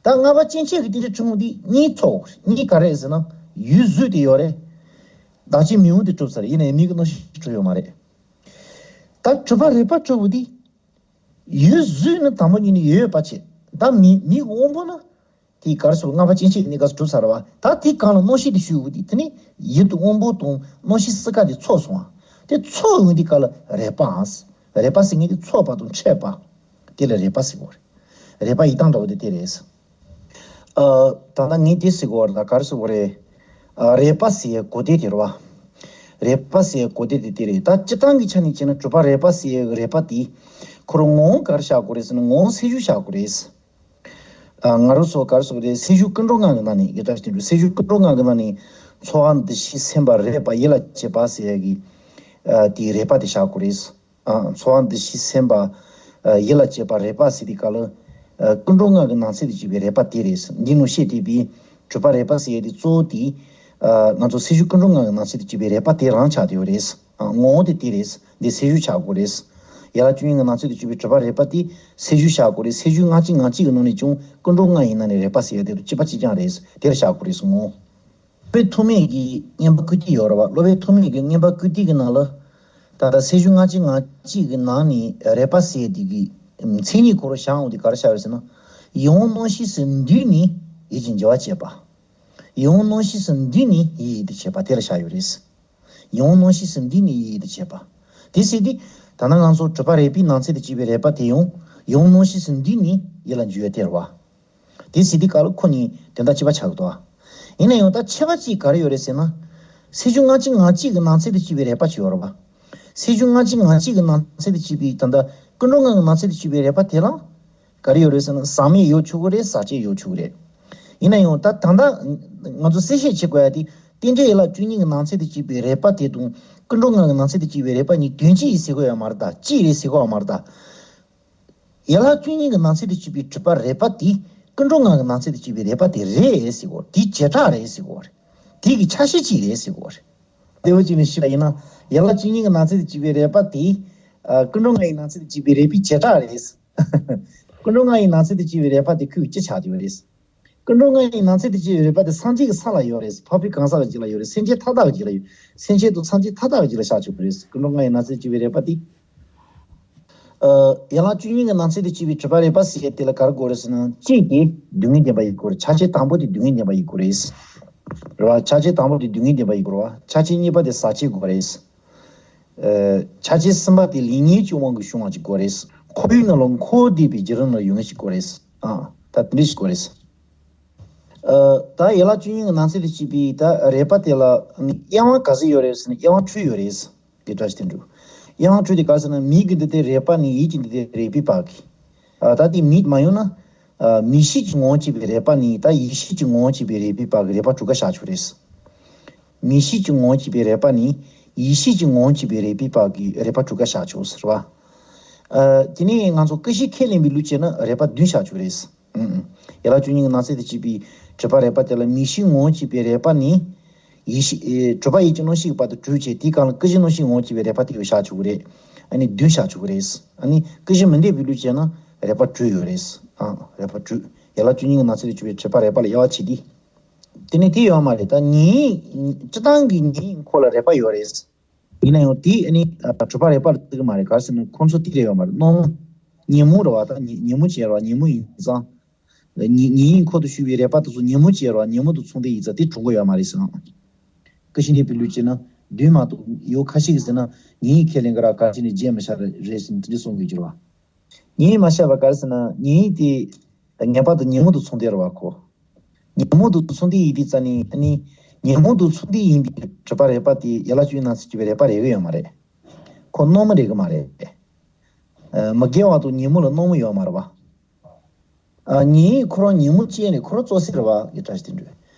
ད་ལྔ་པ་སྐྱེ་མཆེད་ཀྱི་རྟེན་འབྲེལ་ཆུང་ངུ་འདི་གཉིས་ཚོགས། གཉིས་ག་རེ་རེད་ཟེར་ན། ཡུལ་གཟུགས་དེ་ཡོད་རེད། བདག་གཅིག་མིག་དབང་དེ་གྲུབ་ཚར། ཡིན་ནའི་མིག་གི་རྣམ་ཤེས་གྲུབ་ཡོད་མ་རེད། ད་གྲུབ་པ་རེག་པ་གྲུབ་པ་འདི། ཡུལ་གཟུགས་ནི་དང་པོ་ཉིད་ནས་ཡོད་ཡོད་པ་བྱས། ད་མིག་མིག་དབང་པོ་ནི། དེའི་ག་རེ་ཟེར། ལྔ་པ་སྐྱེ་མཆེད་གནས་སྐབས་སུ་གྲུབ་ཚར་བ། ད་དེའི་སྒང་ལ་རྣམ་ཤེས་དེ་ཞུགས་པ་དེ། དེ་ནི་ཡུལ་དུ་དབང་པོ་དང་རྣམ་ཤེས་སྲིད་ཀ་དེ་ཚོགས་སོང་བ། དེ་ཚོགས་ཡོང་དུས་སྐབས་ལ་རེག་པའམ། རེག་པ་ཟེར་མཁན་དེ་ཚོགས་པ་དང་འཕྲད་པ། དེ་ལ་རེག་པ་ཟེར་གོ་རེད། རེག་པ་ཡི་དམ་འདྲ་བོ་དེ་དེ་རེད། ཨ། ད་ལྟ་ངས་དེ་ཟེར་གོ་བ་རེད། ད་ག་རེ་ཟེར་གོ་རེད། ཨ། རེག་པ་ཟེར་ཡའི་གོ་དོན་དེ་རེད་བ། རེག་པ་ཟེར་ཡའི་གོ་དོན་དེ་དེ་རེད། ད་སྤྱིར་བཏང་གི་ཆ་ནས་བྱས་ན། གྲུབ་པ་རེག་པ་ཟེར་ཡའི་རེག་པ་དེ། ཁོ་རང་ངོ་བོ་ག་རེ་བཞག་དགོས་རེད་ཟེར་ན། ངོ་བོ་སེམས་བྱུང་བཞག་དགོས་རེད། ཨ། ང་རང་ཚོ་ག་རེ་ཟེར་དགོས་རེད། སེམས་བྱུང་ཀུན་འགྲོ་ལྔ་གི་ནང་ནས། ཡི་དྭགས་ཤིང་འབྲུ། སེམས་བྱུང་ཀུན་འགྲོ་ལྔ་གི་ནང་ནས་ཚོར་བ་འདུ་ཤེས་སེམས་པ་རེག་པ་ཡིད་ལ་བྱེད་པ་ཟེར་ཡ་གི། ཨ། དེའི་རེག་པ་དེ་བཞག་དགོས་རེད། ཨ། ཚོར་བ་འདུ་ཤེས་སེམས་པ། ཨ། ཡིད་ལ་བྱེད་པ་རེག་པ་ཟེར་དུས་སྐབས་ལ། ཨ། ཀུན་འགྲོ་ལྔ་གི་ནང་ཚན་དུ་གྱུར་པའི་རེག་པ་དེ་རེད། འདི་ནང་བཤད་བསྡད་པའི་གྲུབ་པ་རེག་པ་ཟེར་ཡ་དེ་གཙོ་བོ་དེ། ཨ། ང་ཚོ་སེམས་བྱུང་ཀུན་འགྲོ་ལྔ་གི་ནང་ཚན་དུ་གྱུར་པའི་རེག་པ་དེ་རང་ཆགས་བསྡད་ཡོད་རེད། ཨ། ངོ་བོ་དེ་དེ་རེད། འདི་སེམས་བྱུང་བཞག་དགོས་རེད། ཡན་ལག་བཅུ་གཉིས་ཀྱི་ནང་ཚན་དུ་གྱུར་པའི་གྲུབ་པ་རེག་པ་དེ་སེམས་བྱུང་བཞག་དགོས་རེད། སེམས་བྱུང་ལྔ་གཅིག་ངང་གཅིག་གི་ནང་ནས་ཀྱང་ཀུན་འགྲོ་ལྔ་ཡི་ནང་ནས་རེག་པ་ཟེར་ཡ་དེ་དང་གཅིག་པ་གཅིག་རྐྱང་རེད། དེར་བཞག་དགོས་རེད། ངོ་བོ། སློབ་དཔོན་ཐོགས་མེད་ཀྱི་མངོན་པ་བཀོད་བསྟོད་ཡོད་རེད་བ། སློབ་དཔོན་ཐོགས་མེད་ཀྱི་མངོན་པ་བཀོད་བསྟོད་ཀྱི་ནང་ལ། ད་ལྟ་སེམས་བྱུང་ལྔ་གཅིག་ངང་གཅིག་གི་ནང་ནས་རེག་པ་ཟེར་དེ་གི་མཚན་ཉིད་ཁོ་རང་བཞག་འོང་དུས་ག་རེ་བཞག་ཡོད་ཟེར་ན། ཡིད་དབང་རྣམ་ཤེས་སུ་འདུས་ནས་ཡིད་ཀྱི་འགྱུ་བ་བྱེད་པ། ཡིད་དབང་རྣམ་ཤེས་སུ་འདུས་ནས་ཡིད་ཡིད་དུ་བྱེད་པ་དེ་ལ་བཞག་ཡོད་རེད། ཡིད་དབང་རྣམ་ཤེས་སུ་འདུས་ནས་ཡིད་ཡིད་དུ་བྱེད་པ། དེ་ཟེར་དུས། ད་ལྟ་ང་ཚོ་གྲུབ་པ་རེག་པའི་ནང་ཚན་དུ་གྱུར་པའི་རེག་པ་དེ་ཡང་ཡིད་དབང་རྣམ་ཤེས་སུ་འདུས་ནས་ཡིད་ལ་འགྱུ་ཡ་དེ་རེད་བ། དེ་ཟེར་དུས་སྐབས་ལ་ཁོ་གཉིས་དོན་དག་གཅིག་པ་ཆགས་ཀྱི་འདུག་བ། ཡིན་ན་ཡང་ད་ཁྱད་པར་གཅིག་ག་རེ་ཡོད་རེད་ཟེར་ན། སེམས་བྱུང་ལྔ་གཅིག་ངང་གཅིག་གི་ནང་ཚན་དུ་གྱུར་པའི་རེག་པ་ཅིག་ཡོད་རེད་བ། སེམས་བྱུང་ལྔ་གཅིག་ངང་གཅིག་གི་ནང་ཚན་དུ་གྱུར་པའི། ད་ལྟ་ཀུན་འགྲོ་ལྔ་གི་ནང་ཚན་དུ་གྱུར་པའི་རེག་པ་དེ་ལ་ག་རེ་ཡོད་རེད་ཟེར་ན། ཟག་མེད་ཡོད་ཆོག་གི་རེད། ཟག་བཅས་ཡོད་ཆོག་གི་རེད། ཡིན་ན་ཡང་ད་ད་ལྟ་ང་ཚོ་གསལ་བཤད་བྱེད་དགོས་ཡ་དེ། རྟེན་འབྲེལ་ཡན་ལག་བཅུ་གཉིས་ཀྱི་ནང་ཚན་དུ་གྱུར་པའི་རེག་པ་དེ་དང་ཀུན་འགྲོ་ལྔ་གི་ནང་ཚན་དུ་གྱུར་པའི་རེག་པ་གཉིས་དོན་གཅིག་ཡིན་ཟེར་གོ་ཡ་མ་རེད་ད། གཅིག་རེད་ཟེར་གོ་ཡ་མ་རེད་ད། ཡན་ལག་བཅུ་གཉིས་ཀྱི་ནང་ཚན་དུ་གྱུར་པའི་གྲུབ་པ་རེག་པ་དེ་ཀུན་འགྲོ་ལྔ་གི་ནང་ཚན་དུ་གྱུར་པའི་རེག་པ་དེ་རེད་ཟེར་གོ། དེའི་བྱེ་བྲག་རེད་ཟེར་གོ་རེད། དེ་གི་ཆ་ཤས་གཅིག་རེད་ཟེར་གོ་རེད། དེ་འོ་གཅིག་ནས་ཞུས་པ་ཡིན་ན། ཡན་ལག་བཅུ་གཉིས་ཀྱི་ནང་ཚན་དུ་གྱུར་པའི་རེག་པ་དེ། ཨ། ཀུན་འགྲོ་ལྔ་ཡི་ནང་ཚན་དུ་གྱུར་པའི་རེག་པའི་བྱེ་བྲག་རེད། ཀུན་འགྲོ་ལྔ་ཡི་ནང་ཚན་དུ་གྱུར་པའི་རེག་པ་དེ་ཁོའི་སྤྱི་ཆགས་ཀྱི་ཡོད་རེད། ཀུན་འགྲོ་ལྔ་ཡི་ནང་ཚན་དུ་གྱུར་པའི་རེག་པ་དེ་སངས་རྒྱས་ཀྱི་ས་ལ་ཡོད་རེད། འཕགས་པའི་གང་ཟག་གི་རྒྱུད་ལ་ཡོད་རེད། སེམས་ཅན་མཐའ་དག་གི་རྒྱུད་ལ་ཡོད། སེམས་ཅན་དང་སངས་རྒྱས་མཐའ་དག་གི་རྒྱུད་ལ་བཞག་ཆོག་གི་རེད། ཀུན་འགྲོ་ལྔ་ཡི་ནང་ཚན་དུ་གྱུར་པའི་རེག་པ་དེ། ཨ། ཡན་ལག་བཅུ་གཉིས་ཀྱི་ནང་ཚན་དུ་གྱུར་པའི་གྲུབ་པ་རེག་པ་ཟེར་ཡ་དེ་ལ་ག་རེ་དགོས་རེད་ཟེར་ན། གཅིག་དེ་སྡུག་བསྔལ་བདེན་པ་ཡིན་དགོས་རེད། ཆ་ཤས་དང་པོ་དེ་སྡུག་བསྔལ་བདེན་པ་ཡིན་དགོས་རེད། རེད་བ། ཆ་ཤས་དང་པོ་དེ་སྡུག་བསྔལ་བདེན་པ་ཡིན་དགོས་རེད་བ། ཆ་ཤས་གཉིས་པ་དེ་ཟག་བཅས་དགོས་རེད། ཨ། ཆ་ཤས་གསུམ་པ་དེ་ལེགས་ཉེས་ཀྱི་དབང་གིས་བྱུང་བ་ཅིག་དགོས་རེད། འཁོར་བའི་ནང་ལ་འཁོར་བསྡད་པའི་བརྒྱུད་རིམ་ལ་ཡོང་མཁན་ཅིག་དགོས་རེད། ཨ། ད་དེ་འདྲ་ཞིག་དགོས་རེད། ཨ། ད་ཡན་ལག་བཅུ་གཉིས་ཀྱི་ནང་ཚན་དུ་གྱུར་པའི་ད་རེག་པ་དེ་ལ་དབྱེ་བ་ག་ཚོད་ཡོད་རེད་ཟེར་ན། དབྱེ་བ་དྲུག་ཡོད་རེད། དེ་འདྲ་ཞིག་དེ་འདྲ། དབྱེ་བ་དྲུག་དེ་ག་རེ་ཟེར་ན། མིག་གི་འདི་དེ་རེག་པ་ནས་ཡིད་ཀྱི་འདི་དེ་རེག་པའི་བར་གྱི། ཨ། ད་དེ་མིག་མ་ཡོང་ན། ཨ། མིག་ཤེས་ཀྱི་ངོ་བོ་གྱུར་པའི་རེག་པ་ནས་ད་ཡིད་ཤེས་ཀྱི་ངོ་བོ་གྱུར་པའི་རེག་པའི་བར་གྱི་རེག་པ་དྲུག་ཀ་བཞག་ཆོག་རེད། མིག་ཤེས་ཀྱི་ངོ་བོ་གྱུར་པའི་རེག་པ་ནས་ཡིད་ཤེས་ཀྱི་ངོ་བོ་གྱུར་པའི་རེག་པའི་བར་གྱི་རེག་པ་དྲུག་ཀ་བཞག་ཆོག་ཟེར་བ། ཨ། དེ་ནས་ང་ཚོ་ཀུན་གཞི་ཁས་ལེན་པའི་ལུགས་བྱས་ན་རེག་པ་བདུན་བཞག་ཆོག་རེད། ཨུམ། ཡན་ལག་བཅུ་གཉིས་ཀྱི་ནང་ཚན་དུ་གྱུར་པའི་གྲུབ་པ་རེག་པ་དེ་ལ་མིག་ཤེས་ངོ་བོ་གྱུར་པའི་རེག་པ་ནས། ཡིད་ཤེས། ཨེ། གྲུབ་པ་ཡིད་ཀྱི་རྣམ་ཤེས་ཀྱི་བར་དུ་དྲུག་བྱས། དེའི་སྒང་ལ་ཀུན་གཞི་རྣམ་ཤེས་ངོ་བོ་གྱུར་པའི་རེག་པ་དེ་ཡང་བཞག་ཆོག་གི་རེད། ཨ་ནི་བདུན་བཞག་ཆོག་གི་རེད། ཨ་ནི་ཀུན་གཞི་མི་འདོད་པའི་ལུགས་བྱས་ན་རེག་པ་དྲུག་ཡོད་རེད། ཨ། རེག་པ་དྲུག་ཡན་ལག་བཅུ་གཉིས་ཀྱི་ནང་ཚན་དུ་གྱུར་པའི་གྲུབ་པ་རེག་པ་ལ་དབྱེ་བ་ཕྱེ་དུས། དེ་ནས་དེ་ཡོད་མ་རེད། ད་ཉིན། སྤྱིར་བཏང་གི་ཉིན་ཁོ་ལ་རེག་པ་ཡོད་རེད། ཡིན་ན་ཡང་དེ་ཨ་ནི་གྲུབ་པ་རེག་པ་ལ་བརྩི་གི་མ་རེད། ག་རེ་ཟེར་ན་ཁོང་ཚོ་དེ་རེད་ཡོད་མ་རེད། སྣང་། ཉིན་མོ་རེད་བ། ད་ཉི་ཉིན་མོ་བྱས་རེད་བ། ཉིན་མོ་ཡིན་ཙང་། ཉི་ཉིན་ཁོ་ཐག་ཆོད་པའི་རེག་པ་དེ་ཚོ་ཉིན་མོ་བྱས་རེད་བ། ཉིན་མོ་དང་མཚུངས་ལྡན་ཡིན་ཙང་དེ་གྲུབ་ཀྱི་ཡོད་མ་རེད་ཟེར། ཀུན་གཞི་འདོད་པའི་ལུགས་བྱས་ན་བདུན་མ་གཏོགས་ཡོད། ཁ་ཤས་ཀྱིས་ཟེར་ན་ཉིན་ཡིན་ཁས་ལེན་གྱི་རེད། ག་རེ་བྱས་ནས་བརྗེད་མི་བྱ་རེད་ཟེར་དེ་འདྲ་གསུང་གི་ཡོད་རེད་བ། ཉིན་ཡིན་མ་བྱས་པ་ག་རེ་ཟེར་ན་ཉིན་ཡིན་དེ། ངེས་པར་དུ་ཉིན་མོ་དང་མཚུངས་ལྡན་རེད་བ་ཁོ། ཉིན་མོ་དང་མཚུངས་ལྡན་ཡིན་དུས་ཙ་ནི་ཨ་ནི། ཉིན་མོ་དང་མཚུངས་ལྡན་ཡིན་པའི་གྲུབ་པ་རེག་པ་དེ་ཡན་ལག་བཅུའི་ནང་ཚན་གྱུར་པའི་རེག་པ་རེག་གི་ཡོད་མ་རེད། ཁོ་སྣང་མུན་རེག་གི་མ་རེད། ཨ། མི་དགེ་བ་དང་ཉིན་མོ་ལ་སྣང་མུན་ཡོད་མ་རེད་བ། ཨ། ཉིན་ཁོ་རང་ཉིན་མོ་ཅན་རེད། ཁོ་རང་བཙོག་སེལ་རེད་བ། ཡི་གྲྭ་ཞིག་དེ་འདྲ།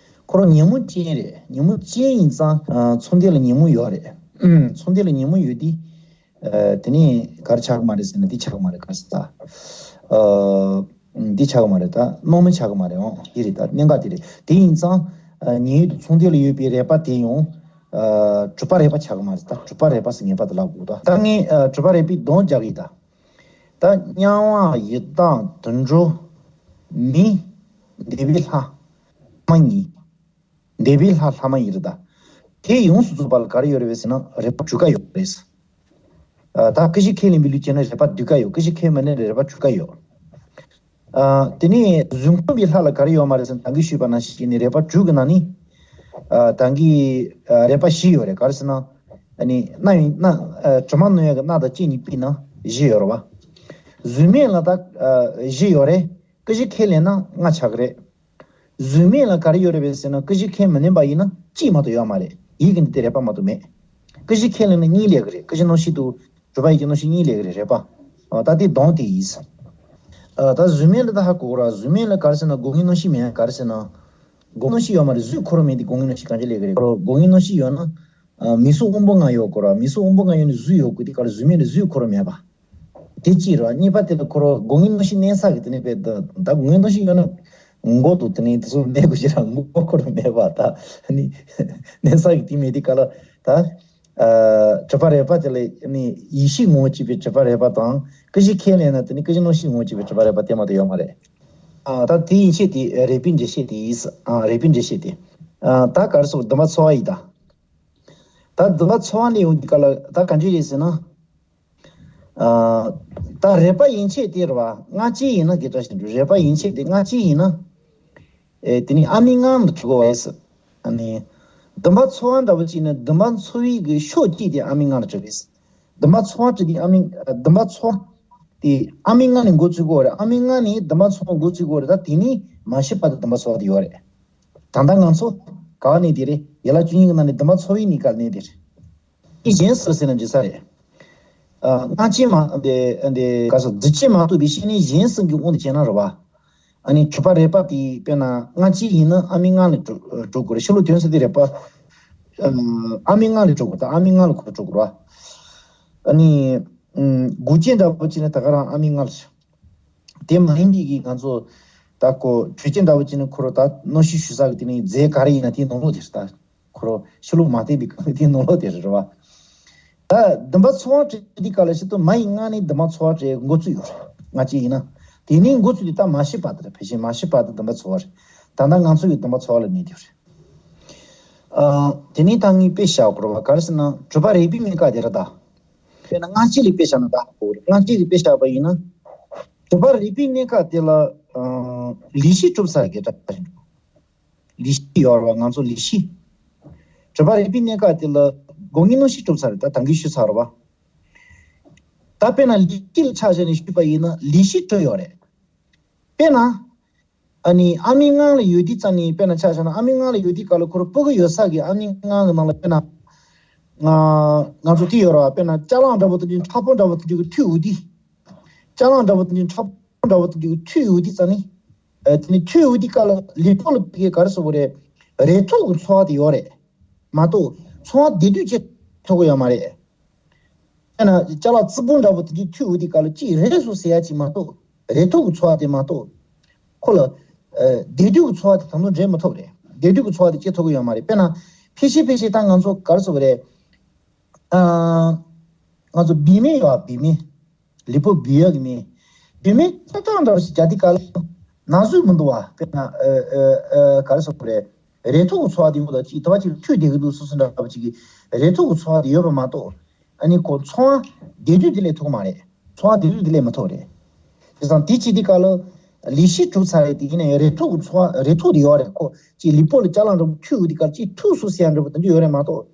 ཁོ་རང་ཉིན་མོ་ཅན་རེད། ཉིན་མོ་ཅན་ཡིན་ཙང་། ཨ། མཚུངས་ལྡན་ལ་ཉིན་མོ་ཡོད་རེད། མཚུངས་ལྡན་ལ་ཉིན་མོ་ཡོད་དུས། ཨ། དེ་ནས་ག་རེ་ཆགས་ཀྱི་མ་རེད་ཟེར་ན་འདི་ཆགས་ཀྱི་མ་རེད། ག་རེ་ཟེར་ད། ཨ། འདི་ཆགས་ཀྱི་མ་རེད། ད་སྣང་མུན་ཆགས་ཀྱི་མ་རེད། འོང་། དེ་རེད། ད་གནད་འགག་དེ་རེད། དེ་ཡིན་ཙང་ ཉེ་ཡུལ་དུ་ཚོང་དེ་ལ་ཡོད་པའི་རེག་པ་དེ་ཡང་། ཨ། གྲུབ་པ་རེག་པ་ཆགས་ཀྱི་མ་རེད། ད་གྲུབ་པ་རེག་པ་ཟེར་ངེས་པར་དུ་ལབ་དགོས། ད་ད་ངས་ཨ། གྲུབ་པ་རེག་པའི་དོན་རྒྱག་གི་ཡིན། ད་ད་མྱང་བ་ཡི་དྭགས་དུད་འགྲོ་མི་འདས་པའི་ལྷ་ལྷ་མ་ཡིན། འདས་པའི་ལྷ་ལྷ་མ་ཡིན་རེད། ད་དེ་ཡོངས་སུ་རྫོགས་པ་ལ་ག་རེ་ཡོད་རེད་ཟེར་ན་རེག་པ་དྲུག་ཀ་ཡོད་རེད། ཨ། ད་ཀུན་གཞི་ཁས་ལེན་པའི་ལུགས་བྱས་ན་རེག་པ་བདུན་ཀ་ཡོད། ཀུན་གཞི་ཁས་མི་ལེན་རེག་པ་དྲུག་ཀ་ཡོད། ཨ། དེ་ནས་གཟུགས་ཕུང་གི་ལྷ་ལ་ག་རེ་ཡོད་མ་རེད་ཟེར་ན་ད་གིན་ཞུས་པ་ནང་བཞིན་ནི་རེག་པ་དྲུག་གི་ནང་ནས། ཨ། ད་གིན་ཨ། རེག་པ་བཞི་ཡོད་རེད། ག་རེ་ཟེར་ན། ཨ་ནི་སྣ་ཡིན་སྣ། ཨ། དྲི་མ་གནོད་ཡག་གི་སྣ་དང་ལྕེ་གཉིས་ཕུད་ན་བཞི་ཡོད་རེད་བ། གཟུགས་མེད་ལ་ད་ཨ། བཞི་ཡོད་རེད། ཀུན་གཞི་ཁས་ལེན་ན་ལྔ་ཆགས་ཀྱི་རེད། གཟུགས་མེད་ལ་ག་རེ་ཡོད་རེད་པས་ཟེར་ན་ཀུན་གཞི་ཁས་མི་ལེན་པ་ཡིན་ན་གཅིག་མ་གཏོགས་ཡོད་མ་རེད། ཡིད་ཀྱི་འདི་དེ་རེག་པ་མ་གཏོགས་མེད། ཀུན་གཞི་ཁས་ལེན་ན་གཉིས་སླེབས་ཀྱི་རེད། ཀུན་གཞི་རྣམ་ཤེས་དང་གྲུབ་པ་ཡིད་ཀྱི་རྣམ་ཤེས་གཉིས་སླེབས་ཀྱི་རེད། རེག་པ། ཨ། ད་དེ་དོན་དེ་ཡིན། ཨ། ད་གཟུགས་མེད་ལ་ད་ཧ་གོ་ར། གཟུགས་མེད་ལ་ག་རེ་ཟེར་ན་སྒོ་ལྔའི་རྣམ་ཤེས་མེད། ག་རེ་ཟེར་ན། སྒོ་རྣམ་ཤེས་ཡོད་མ་རེད། གཟུགས་ཁོ་རང་མེད་དེ་སྒོ་ལྔའི་རྣམ་ཤེས་གང་ཅི་སླེབས་ཀྱི་རེད། ཁོ་རང་སྒོ་ལྔའི་རྣམ་ཤེས་ཡོད་ན། ཨ། མིག་གཟུགས་དབང་པོ་ལྔ་ཡོད་གོ་ར། མིག་གཟུགས་དབང་པོ་ལྔ་ཡོད་ནི་གཟུགས་ཡོད་དགོས་དེ་ག་རེ་གཟུགས་མེད་ནི་གཟུགས་ཁོ་རང་མེད་པ། དེ་གཅིག་རེད་བ། གཉིས་པ་དེ་ལ་ཁོ་རང་སྒོ་ལྔའི་རྣམ་ཤེས་གནས་ས་གི་དེ་ནས་པས་ད་ད་སྒོ་ལྔའི་རྣམ་ཤེས་ཡོད་ན་མགོ་དང་དེ་ནས་དེ་ཚོ་མེད་དགོས་ཤེས་ར། མགོ་ཁོ་རང་མེད་པ། ད་ནི་གནས་ས་གི་དེ་མེད་དེ་ག་ལ་ད། ཨ། གྲུབ་པ་རེག་པ་དེ་ལ་ནི་ཡིད་ཤེས་ངོ་བོ་གཅིག་པའི་གྲུབ་པ་རེག་པ་དང་ཀུན་གཞི་ཁས་ལེན་ན་དེ་ནི་ཀུན་གཞི་རྣམ་ཤེས་ངོ་བོ་གཅིག་པའི་གྲུབ་པ་རེག་པ་དེ་མ་གཏོགས་ཡོད་མ་རེད། ཨ། ད་དེ་ཡན་ཆད་དེ་རེག་པའི་འགྲེལ་བཤད་དེ་ཡིན། ཨ། རེག་པའི་འགྲེལ་བཤད་དེ། ཨ། ད་ག་རེ་ཟེར། བདུན་པ་ཚོར་བ་ཡིན་ད། ད་བདུན་པ་ཚོར་བ་ནས་ཡོང་དུས་ག་ལ་ད་ག་འདྲ་རེད་ཟེར་ན། ཨ། ད་རེག་པ་ཡན་ཆད་དེ་རེད་བ། སྔ་ཕྱི་ཡིན་ན་དགེ་བཀྲ་ཤིས་འགྲོ། རེག་པ་ཡན་ཆད་དེ་སྔ་ཕྱི་ཡིན་ན། ཨེ། དེ་ནི་ཨ་མའི་མངལ་ལ་གྲུབ་དགོས་པས། ཨ་ནི་བདུན་པ་ཚོར་བ་འདྲ་བོ་ཅིག་ནི་བདུན་པ་ཚོར་བའི་གི་ཕྱོགས་གཅིག་དེ་ཨ་མའི་མངལ་ལ་གྲུབ་པས། བདུན་པ་ཚོར་བ་གཅིག་དེ་ཨ་མའི། བདུན་པ་ཚོར་དེ་ཨ་མའི་མངལ་ནས་འགོ་བཙུགས་དགོས་རེད། ཨ་མའི་མངལ་ནས་བདུན་པ་ཚོར་བ་འགོ་བཙུགས་དགོས་རེད། ད་དེ་ནི་མ་ཤི་བར་དུ་བདུན་པ་ཚོར་བ་དེ་ཡོད་རེད། ད་ལྟ་ང་ཚོ་ག་ནས་དེ་རེད། ཡན་ལག་བཅུ་གཉིས་ཀྱི་ནང་ནས་བདུན་པ་ཚོར་བའི་གནས་སྐབས་ནས་དེ་རེད། དེ་གཞན་སུ་ཟེར་ན་འགྲིག་ས་རེད། ཨ། སྔ་ཕྱི་མ་དེ་དེ་ག་ས་རྫུས་ཕྱི་མ་གཏོགས་པའི་ཤེས་ནས་གཞན་སུ་གི་དབང་དུ་བྱས་ན་རེད་བ། ཨ་ནི་གྲུབ་པ་རེག་པ་དེ་དཔེར་ན་སྔ་ཕྱི་ཡིན་ན་ཨ་མའི་མངལ་ལ་འགྲོ་འགྲོ་དགོས་རེད། ཕྱི་ལོགས་དོན་ཟེར་དེ་རེག་པ། ཨ། ཨ་མའི་མངལ་ལ་འགྲོ་དགོས། ད་ཨ་མའི་མངལ་ལ་ཁོ་འགྲོ་དགོས་རེད་བ། ཨ་ནི། ཨ། འགོག་བྱེད་འདྲ་པོ་བྱས་ན་ད་ག་རང་ཨ་མའི་མངལ་ལ། དེ་མ་ཡིན་པའི་གི་ང་ཚོ་ད་ཁོ་གྲོལ་བྱེད་འདྲ་པོ་བྱས་ན་ཁོ་རང་ད་རྣམ་ཤེས་ཞུ་ས་གི་དེ་ནི་རྫས་ག་རེ་ཡིན་ན་དེའི་ནང་ལོགས་དེ་རེད། ད་ཁོ་རང་ཕྱི་ལོགས་མ་བསྟན་པའི་སྐབས་དེའི་ནང་ལོགས་དེ་རེད་བ། ད་བདུན་པ་ཚོར་བ་བྱེད་དུས་ག་ལ་ཞིག་ཏུ་མ་ཡི་མངལ་ནས་བདུན་པ་ཚོར་བ་བྱེད་འགོ་ཚུགས་ཡོད་རེད། སྔ་ཕྱི་ཡིན་ན། དེ་ནས་འགོ་ཚུགས་དུས་ད་མ་ཤི་བར་དུ་རེད། ཕལ་ཆེར་མ་ཤི་བར་དུ་བདུན་པ་ཚོར་བ་རེད། ད་ལྟ་ང་ཚོ་ཡི་བདུན་པ་ཚོར་བ་ལ་གནས་དེ་རེད། ཨ། དེ་ནས་ད་ངས་དཔེ་བཞག་དགོས་རེད་བ། ག་རེ་ཟེར་ན་གྲུབ་པ་རེག་པའི་གནས་སྐབས་དེ་རེད་ད། དཔེར་ན་སྔ་ཕྱི་ལ་དཔེ་བཞག་ན་ད་ཧ་གོ་རེད། སྔ་ཕྱི་ལ་དཔེ་བཞག་པ་ཡིན་ན། གྲུབ་པ་རེག་པའི་གནས་སྐབས་དེ་ལ། ཨ། ལུས་ཤེས་གྲུབ་ཚར་གི་འདྲ་རེད། ལུས་ཤེས་ཡོད་རེད་བ། ང་ཚོ་ལུས་ཤེས། གྲུབ་པ་རེག་པའི་གནས་སྐབས་དེ་ལ་སྒོ་ལྔའི་རྣམ་ཤེས་གྲུབ་ཚར་རེད། ད་ད་གིན་ཞུས་ཚར་རེད་བ། ད་དཔེར་ན་ལུས་ཤེས་ལ་ཆ་བཞག་ནས་ཞུས་པ་ཡིན་ན་ལུས་ཤེས་གྲུབ་ཡོད་རེད། དཔེར་ན། ཨ་ནི་ཨ་མའི་མངལ་ལ་ཡོད་དུས་ཙམ་ནས་དཔེར་ན་ཆ་བཞག་ན་ཨ་མའི་མངལ་ལ་ཡོད་དུས་སྐབས་ལ་ཁོ་རང་སྤུ་གུ་ཡོད་ས་གི་ཨ་མའི་མངལ་གི་ནང་ལ་དཔེར་ན། ང་ང་ཚོ་དེ་ཡོད་རེད་བ། དཔེར་ན་ཅ་ལག་འདྲ་པོ་དེ་འདྲའི་ཕྲ་ཕུང་འདྲ་པོ་དེ་འདྲའི་ཐུག་འོང་དུས། ཅ་ལག་འདྲ་པོ་དེ་འདྲའི་ཕྲ་ཕུང་འདྲ་པོ་དེ་འདྲའི་ཐུག་འོང་དུས་ཙམ་ནས། ཨ། དེ་ནས་ཐུག་འོང་དུས་སྐབས་ལ་ལུས་པོ་ལ་ཕ་གིའི་ག་རེ་ཟེར་དགོས་རེད། རེག་ཐོག་གི་ཚོར་བ་དེ་ཡོད་རེད་མ་གཏོགས་ཚོར་བ་བདེ་སྡུག་ཅིག་ཐོབ་ཀྱི་ཡོད་མ་རེད། དཔེར་ན་ཅ་ལག་རྩིག་པ་འདྲ་པོ་དེ་འདྲའི་ཐུག་འོང་དུས་སྐབས་ལ་ཅིག་རེག་སོང་ཟེར་ཡ་ཅིག་མ་གཏོགས་རེག་ཐོག་གི་ཚོར་བ་དེ་མ་གཏོགས་ཁོ་ལ། ཨ། བདེ་སྡུག་གི་ཚོར་བ་དེ་ད་དུང་འདྲེན་མི་ཐུབ་རེད། བདེ་སྡུག་གི་ཚོར་བ་དེ་སྐྱེ་ཐུབ་ཀྱི་ཡོད་མ་རེད། དཔེར་ན་ཕལ་ཆེར་ཕལ་ཆེར་ད་ང་ཚོ་ག་རེ་ཟེར་དགོས་རེད། ཨ། ང་ཚོ་བུད་མེད་ཡོད་པ། བུད་མེད། ལུས་པོ་འབུད་ཡག་གི་མི། བུད་མེད་ཏག་ཏག་འདྲ་པོ་ཞིག་རྒྱག་དུས་སྐབས་ལ་ན་ཟུག་མི་འདུག་བ། དཔེར་ན། ཨ། ཨ། ཨ། ག་རེ་ཟེར་དགོས་རེད། རེག་ཐོག་གི་ཚོར་བ་དེ་ཡོད་ད། ཅིག་དེ་བ་ཅིག་ཐུག་བསྡད་ཀྱི་འདུག་བཟོ་འདྲ་པོ་ཅིག་གི་རེག་ཐོག་གི་ཚོར་བ་དེ་ཡོད་པ་མ་གཏོགས། ཨ་ནི་ཁོ་ཚོར་བ་བདེ་སྡུག་དེ་སླེབས་ཐུབ་ཀྱི་མ་རེད། ཚོར་བ་བདེ་སྡུག་དེ་སླེབས་མི་ཐུབ་རེད། དེ་ཙང་དེ་བྱེད་དུས་སྐབས་ལ་ལུས་ཤེས་གྲུབ་ཚར་རེད། དེ་ཡིན་ན་ཡང་རེག་ཐོག་གི་ཚོར་བ། རེག་ཐོག་དེ་ཡོད་རེད། ཁོ་ཅིག་ལུས་པོ་ལ་ཅ་ལག་འདྲ་པོ་ཐུག་འོང་དུས་སྐབས་ཅིག་ཐུག་སོང་ཟེར་ཡ་འདྲ་པོ་དེ་འདྲ་ཡོད་རེད་མ་གཏོགས།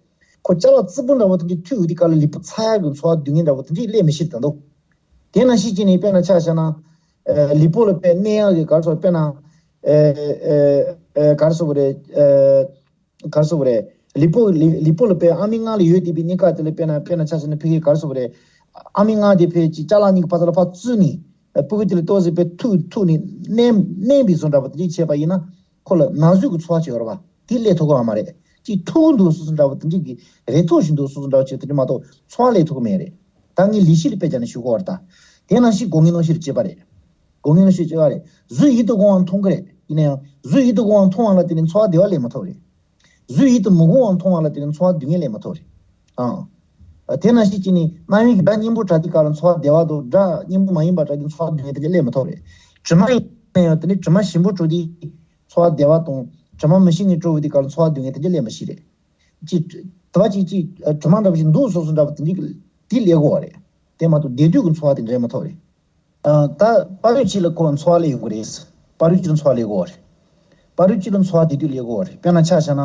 ཁོ་ཅ་ལག་རྩིག་པ་འདྲ་པོ་དེ་འདྲ་ཐུག་འོང་དུས་སྐབས་ལ་ལུས་པོ་ཚ་ཡག་གི་ཚོར་བ་སྡུག་བསྔལ་འདྲ་པོ་དེ་འདྲ་སླེབས་མི་ཤེས་ད་འདུག་དེ་ནང་བཞིན་བྱས་ནས་དཔེར་ན་ཆ་བཞག་ན། ཨ། ལུས་པོ་ལ་དཔེ་གནོད་ཡག་གི་ག་རེ་ཟེར་དཔེར་ན། ཨ། ཨ། ཨ། ག་རེ་ཟེར་དགོས་རེད། ཨ། ག་རེ་ཟེར་དགོས་རེད། ལུས་པོ་ལུས་ལུས་པོ་ལ་དཔེ་ཨ་མའི་མངལ་ལ་ཡོད་བསྡད་པའི་གནས་སྐབས་དེ་ལ་དཔེར་ན་དཔེར་ན་ཆ་བཞག་ན་ཕ་གིའི་ག་རེ་ཟེར་དགོས་རེད། ཨ་མའི་མངལ་དེ་ཕར་ཅིག་ཅ་ལག་གཉིས་ཀྱི་བར་དུ་ལ་ཕར་བཙུགས་ནས། ཨ། སྤུ་གུ་དེ་ལ་ཏོག་ཙམ་དཔེ་ཐུག་ཐུག་ནས་མནན་མནན་པའི་བཟོ་འདྲ་པོ་དེ་འདྲ་བྱས་པ་ཡིན་ན། ཁོ་ལ་ན་ཟུག་གི་ཚོར་བ་ཅིག་ཡོད་རེད་བ། དེ་སླེབས་ཐུབ་ཀྱི་ཡོད་མ་རེད། ཅིག་ཐུག་གི་འདུག་བཟོ་འདྲ་པོ་དེ་འདྲ་གི། རེག་ཐོག་བཞིན་འདུག་བཟོ་འདྲ་པོ་ཅིག་དེ་འདྲ་མ་གཏོགས་ཚོར་བ་སླེབས་ཐུབ་ཀྱི་མེད་རེད། ད་ངས་ལུས་ཤེས་ལ་དཔེ་བརྒྱབ་ནས་ཞུ་གི་ཡོད་རེད་ད། དེ་ནང་བཞིན་སྒོ་ལྔའི་རྣམ་ཤེས་ལ་དཔྱད་པ་རེད། སྒོ་ལྔའི་རྣམ་ཤེས་དཔྱད་པ་རེད། གཟུགས་ཡིད་དུ་འོང་བ་མཐོང་གི་རེད། ཡིན་ན་ཡང་གཟུགས་ཡིད་དུ་འོང་བ་མཐོང་བ་ལ་དེ་ནི་ཚོར་བ་བདེ་བ་སླེབས་མ་ཐུབ་རེད། གཟུགས་ཡིད་དུ་མི་འོང་བ་མཐོང་བ་ལ་དེ་ནི་ཚོར་བ་སྡུག་བསྔལ་སླེབས་མ་ཐུབ་རེད། ཨང་། དེ་ནང་བཞིན་བྱས་ནས་རྣ་བའི་སྒྲ་སྙན་པོ་སྒྲ་དེ་ག་ལ་ཚོར་བ་བདེ་བ་དང་སྒྲ་སྙན་པོ་མ་ཡིན་པ་སྒྲ་དེ་ཚོར་བ་སྡུག་བསྔལ་དེ་འདྲ་སླེབས་མ་ཐུབ་རེད། དྲི་མ་ཡིན་ན་ཡང་དེ་ནི་དྲི་མ་ཞིམ་པོ་བྲོ་དེ་ཚོར་བ་བདེ་བ་དང་དྲི་མ་མི་ཞིམ་ནས་བྲོ་བའི་དེ་ག་ལ་ཚོར་བ་སྡུག་བསྔལ་དེ་འདྲ་སླེབས་མ་ཤེས་རེད། ཅི། དུ་བ་ཅིག་ཅིག་དྲི་མ་འདྲ་བ་ཞིག་འདུག་སོ་སོ་འདྲ་བ་དེ་འདྲ་དེ་སླེབས་དགོས་པ་རེད། དེ་མ་གཏོགས་བདེ་སྡུག་གི་ཚོར་བ་དེ་འདྲ་མ་ཐོབ་རེད། ཨ། ད་བར་དུ་གཅིག་ལ་ཁོ་ཚོར་བ་སླེབས་ཡོང་གི་རེད། བར་དུ་གཅིག་ལ་ཚོར་བ་སླེབས་ཡོང་གི་རེད། བར་དུ་གཅིག་ལ་ཚོར་བ་བདེ་སྡུག་སླེབས་ཡོང་གི་རེད། དཔེར་ན་ཆ་བཞག་ན།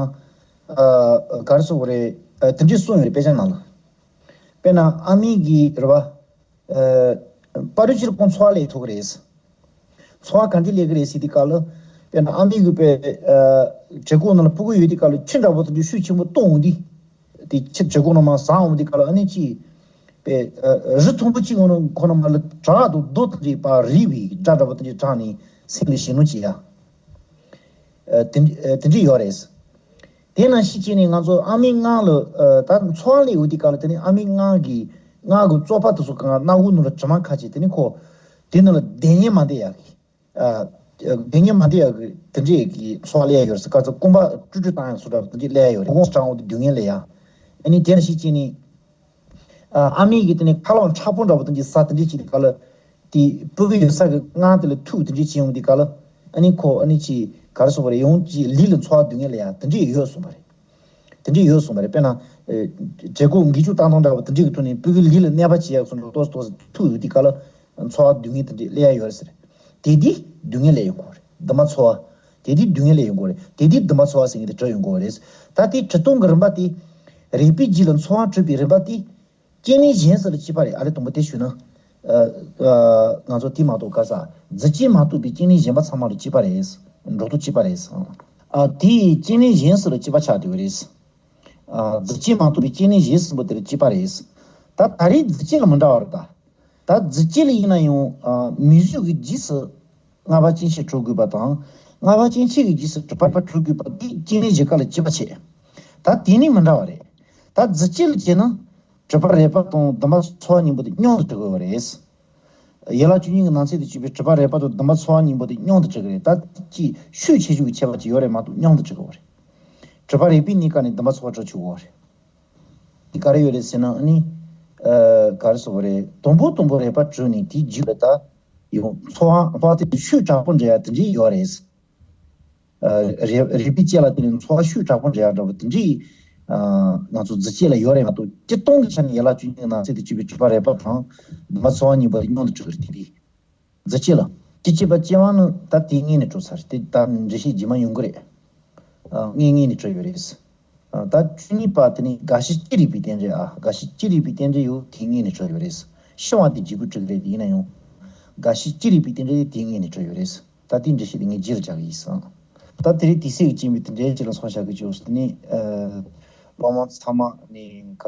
ཨ། ག་རེ་ཟེར་དགོས་རེད། ཨ། དེ་འདྲས་གསུངས་ཡོད་རེད་དཔེ་ཆ་ནང་ལ། དཔེར་ན་ཨ་མའི་གི་རེད་པ། ཨ། བར་དུ་གཅིག་ལ་ཁོ་ཚོར་བ་སླེབས་ཐུབ་ཀྱི་རེད། ཚོར་བ་ག་འདྲས་སླེབས་ཀྱི་རེད་ཟེར་དུས་སྐབས་ལ། དཔེར་ན་ཨ་མའི་གི་པའི། ཨ། བྲེ་གོག་ནང་ལ་ཕྲུ་གུ་ཡོད་དུས་སྐབས་ལ་ཁྱི་འདྲ་པོ་དེ་འདྲས་ཤུགས་ཆེན་པོ་གཏོང་འོང་དུས། དེ་ཁྱི་བྲེ་གོག་ནང་མར་ཟགས་འོང་དུས་སྐབས་ལ་ཨ་ནི་ཅི། པའི། ཨ། རི་མཐོན་པོ་གཅིག་འོང་ན་ཁོ་ན་མ་ལ་བྲག་དང་རྡོ་དེ་འདྲས་པ་རིལ་བའི་སྒྲ་འདྲ་པོ་དེ་འདྲས་གྲགས་ནས་སེམས་ལ་ཞེད་སྣང་སྐྱེ་ཡ། ཨ། དེ། ཨ། དེ་འདྲས་ཡོད་རེད། དེ་ནང་བཞིན་བྱས་ནས་ང་ཚོ་ཨ་མའི་མངལ་ལ། ཨ། ད་ཚོར་བ་སླེབས་ཡོང་དུས་སྐབས་ལ་དེ་ནི་ཨ་མའི་མངལ་གྱི་མངལ་གྱི་བཙོག་པ་དེ་ཚོ་གང་སྣ་ཁུག་ནང་ལ་དྲི་མ་ཁ་ཅིག་དེ་ནི་ཁོ། དེ་ནང་ལ་བདེ་ཉལ་མ་བསྡད་ཡག་གི། ཨ། བདེ་ཉལ་མ་བསྡད་ཡག་གི་དེ་འདྲས་ཀྱི་ཚོར་བ་སླེབས་ཡོད་རེད་ཟེར། ག་ཚོད་རྐང་པ་དཀྲུག་དཀྲུག་བཏང་ཡག་བཟོ་འདྲ་དེ་འདྲས་སླེབས་ཡོད་རེད། ཁོ་སྐྲག་འོང་དུས་སྡུག་བསྔལ་སླེབས་ཡག་ཨ་ནི་དེ་ནང་བཞིན་བྱས་ནས། ཨ། ཨ་མའི་གི་དེ་ནི་ཁ་ལག་མཁྲེགས་པོ་འདྲ་པོ་དེ་འདྲས་ཟ་དེ་འདྲས་བྱེད་དུས་སྐབས་ལ། དེ་སྤུ་གུ་ཡོད་ས་གི་མངལ་དེ་ལ་ཐུག་དེ་འདྲས་བྱེད་ཡོང་དུས་སྐབས་ལ། ཨ་ནི་ཁོ་ཨ་ནི་ཅི་ག་རེ་ཟེར་དགོས་རེད། ཡང་ཅི་ལུས་ལ་ཚོར་བ་སྡུག་བསྔལ་སླེབས་ཡག་དེ་འདྲས་ཡོད་གསུངས་པ་རེད། དེ་འདྲས་ཡོད་གསུངས་པ་རེད། དཔེར་ན། ཨ། བྲེ་གོག་འགི་ཅུ་བཏང་སྟངས་འདྲ་པོ་དེ་འདྲས་ཀྱི་ཐོག་ནས་སྤུ་གུ་ལུས་ལ་གནོད་པ་བྱེད་ཡག་བཟོ་འདྲ་ཏོག་ཙམ་ཏོག་ཙམ་ཐུག་ཡོང་དུས་སྐབས་ལ། ཚོར་བ་སྡུག་བསྔལ་དེ་འདྲས་སླེབས་ཡག་ཡོད་རེད་ཟེར། དེ་དུས་སྡུག་བསྔལ་སླེབས་ཡོང་གི་རེད། འདུན་པ་ཚོར་བ། དེ་དུས་སྡུག་བསྔལ་སླེབས་ཡོང་གི་རེད། དེ་དུས་འདུན་པ་ཚོར་བ་ཟེར་མཁན་དེ་གྲོལ་ཡོང་གི་རེད། ད་དེ་འབྲི་སྟངས་ཀྱི་རིམ་པ་དེ། རེག་པའི་རྗེས་ལ་ཚོར་བ་འཕྲོད་པའི་རིམ་པ་དེ། སྐྱེ་གནས་གཞན་སུ་ལ་གཅིག་པ་རེད། ཨ་ལས་དང་པོ་དེ་ཞུས་ན། ཨ། ཨ། ང་ཚོ་དེ་མ་གཏོགས་ག་ས། རྫུས་སྐྱེས་མ་གཏོགས་པའི་སྐྱེ་གནས་གཞན་པ་ཚང་མ་ལ་གཅིག་པ་རེད། འགྲོ་ལྡོག་གཅིག་པ་རེད། ཨ། དེ་སྐྱེ་གནས་གཞན་སུ་ལ་གཅིག་པ་ཆགས་བསྡད་ཡོད་རེད། ཨ། རྫུས་སྐྱེས་མ་གཏོགས་པའི་སྐྱེ་གནས་གཞན་གསུམ་པོ་དེ་ལ་གཅིག་པ་རེད། ད་ད་རེས་རྫུས་སྐྱེས་ལ་མི་འདྲ་བ་རེད་ད། ད་རྫུས་སྐྱེས་ལ་ཡིན་ན་ཡང་། ཨ། མིང་གཟུགས་ཀྱི་རྗེས་སུ་རྔ་བ་སྐྱེ་མཆེད་འཕྲོད་དགོས་པ་དང་། རྔ་བ་སྐྱེ་མཆེད་ཀྱི་རྗེས་སུ་དྲི་བ་རེག་པ་འཕྲོད་དགོས་པ་འདི་སྐྱེ་གནས་གཞི་ཀ་ལ་གཅིག་པ་བྱས། ད་དེ་ནི་མི་འདྲ་བ་རེད། ད་རྫུས་སྐྱེས་ལ་བྱས་ན། དྲི་བ་རེག་པ་དང་འདུན་པ་ཚོར་བ་གཉིས་པོ་དེ་མཉམ་དུ་འགྲིག་གི་ཡོད་རེད། ཡན་ལག་བཅུ་གཉིས་ཀྱི་ནང་ཚན་དུ་གྱུར་པའི་དྲི་བ་རེག་པ་དང་འདུན་པ་ཚོར་བ་གཉིས་པོ་དེ་མཉམ་དུ་འགྲིག་གི་རེད། ད་ཅིག་ཤུགས་ཆེ་ཆུང་གི་ཁྱད་པར་ཅིག་ཡོད་རེད་མ་གཏོགས་མཉམ་དུ་འགྲིག་གི་ཡོད་རེད། དྲི་བ་རེག་པའི་གནས་སྐབས་ནས་འདུན་པ་ཚོར་བ་འཕྲོད་ཆོག་གི་ཡོད་རེད། འདི་ག་རེ་ཡོད་རེད་ཟེར་ན་ཨ་ནི། ཨ། ག་རེ་ཟེར་དགོས་རེད། དང་པོ་དང་པོ་རེག་པ་གྲུབ་ནས་དེའི་རྗེས་ལ་ད་ཡང་ཚོར་བ་ཚོར་བ་དེ་ཤུགས་དྲག་པོ་འདྲ་ཡག་དེ་འདྲས་ཡོད་རེད། ཨ། རེག་རེག་པའི་རྗེས་ལ་དེ་ནི་ཚོར་བ་ཤུགས་དྲག་པོ་འདྲ་ཡག་འདྲ་པོ་དེ་འདྲས། ཨ། ང་ཚོ་རྫུས་སྐྱེས་ལ་ཡོད་རེད་མ་གཏོགས་སྤྱིར་བཏང་གི་ཆ་ནས་ཡན་ལག་བཅུ་གཉིས་ཀྱི་ནང་ཚན་དུ་གྱུར་པའི་དྲི་བ་རེག་པ་དང་འདུན་པ་ཚོར་བ་གཉིས་པོ་དེ་མཉམ་དུ་འགྲིག་གི་རེད་དེ་དེ། རྫུས་སྐྱེས་ལ། སྐྱེ་མཆེད་པ་སྐྱེ་བ་ནི་ད་དེའི་སྔོན་ནས་གྲུབ་ཚར་རེད་དེ། ད་འགྲེལ་བཤད་རྗེས་མ་ཡོང་གི་རེད། ཨ། ངེས་ངེས་ནས་གྲུབ་ཡོད་རེད། ཨ། ད་བཅུ་གཉིས་པ་དེ་ནི་རྒ་ཤི་ཅི་རིགས་པའི་རྟེན་འབྲེལ། ཨ། རྒ་ཤི་ཅི་རིགས་པའི་རྟེན་འབྲེལ་ཡང་དེའི་སྔོན་ནས་གྲུབ་ཡོད་རེད། ཤི་བ་དེ་འཇིགས་པར་གྲུབ་རེད། དེ་ཡིན་ན་ཡང་། རྒ་ཤི་ཅི་རིགས་པའི་རྟེན་འབྲེལ་དེའི་སྔོན་ནས་གྲུབ་ཡོད་རེད། ད་དེའི་འགྲེལ་བཤད་དེ་ངས་རྗེས་ལ་རྒྱག་གི་ཡིན་སོང་། ད་དེ་རིང་དུས་ཚོད་ཀྱིས་རྐྱེན་པས་དེ་འདྲའི་ཅིག་ལ་སོང་བཞག་གི། ཅོག་ཙེ་ནི། ཨ། སློབ་མ་ཚང་མ་ནི་ག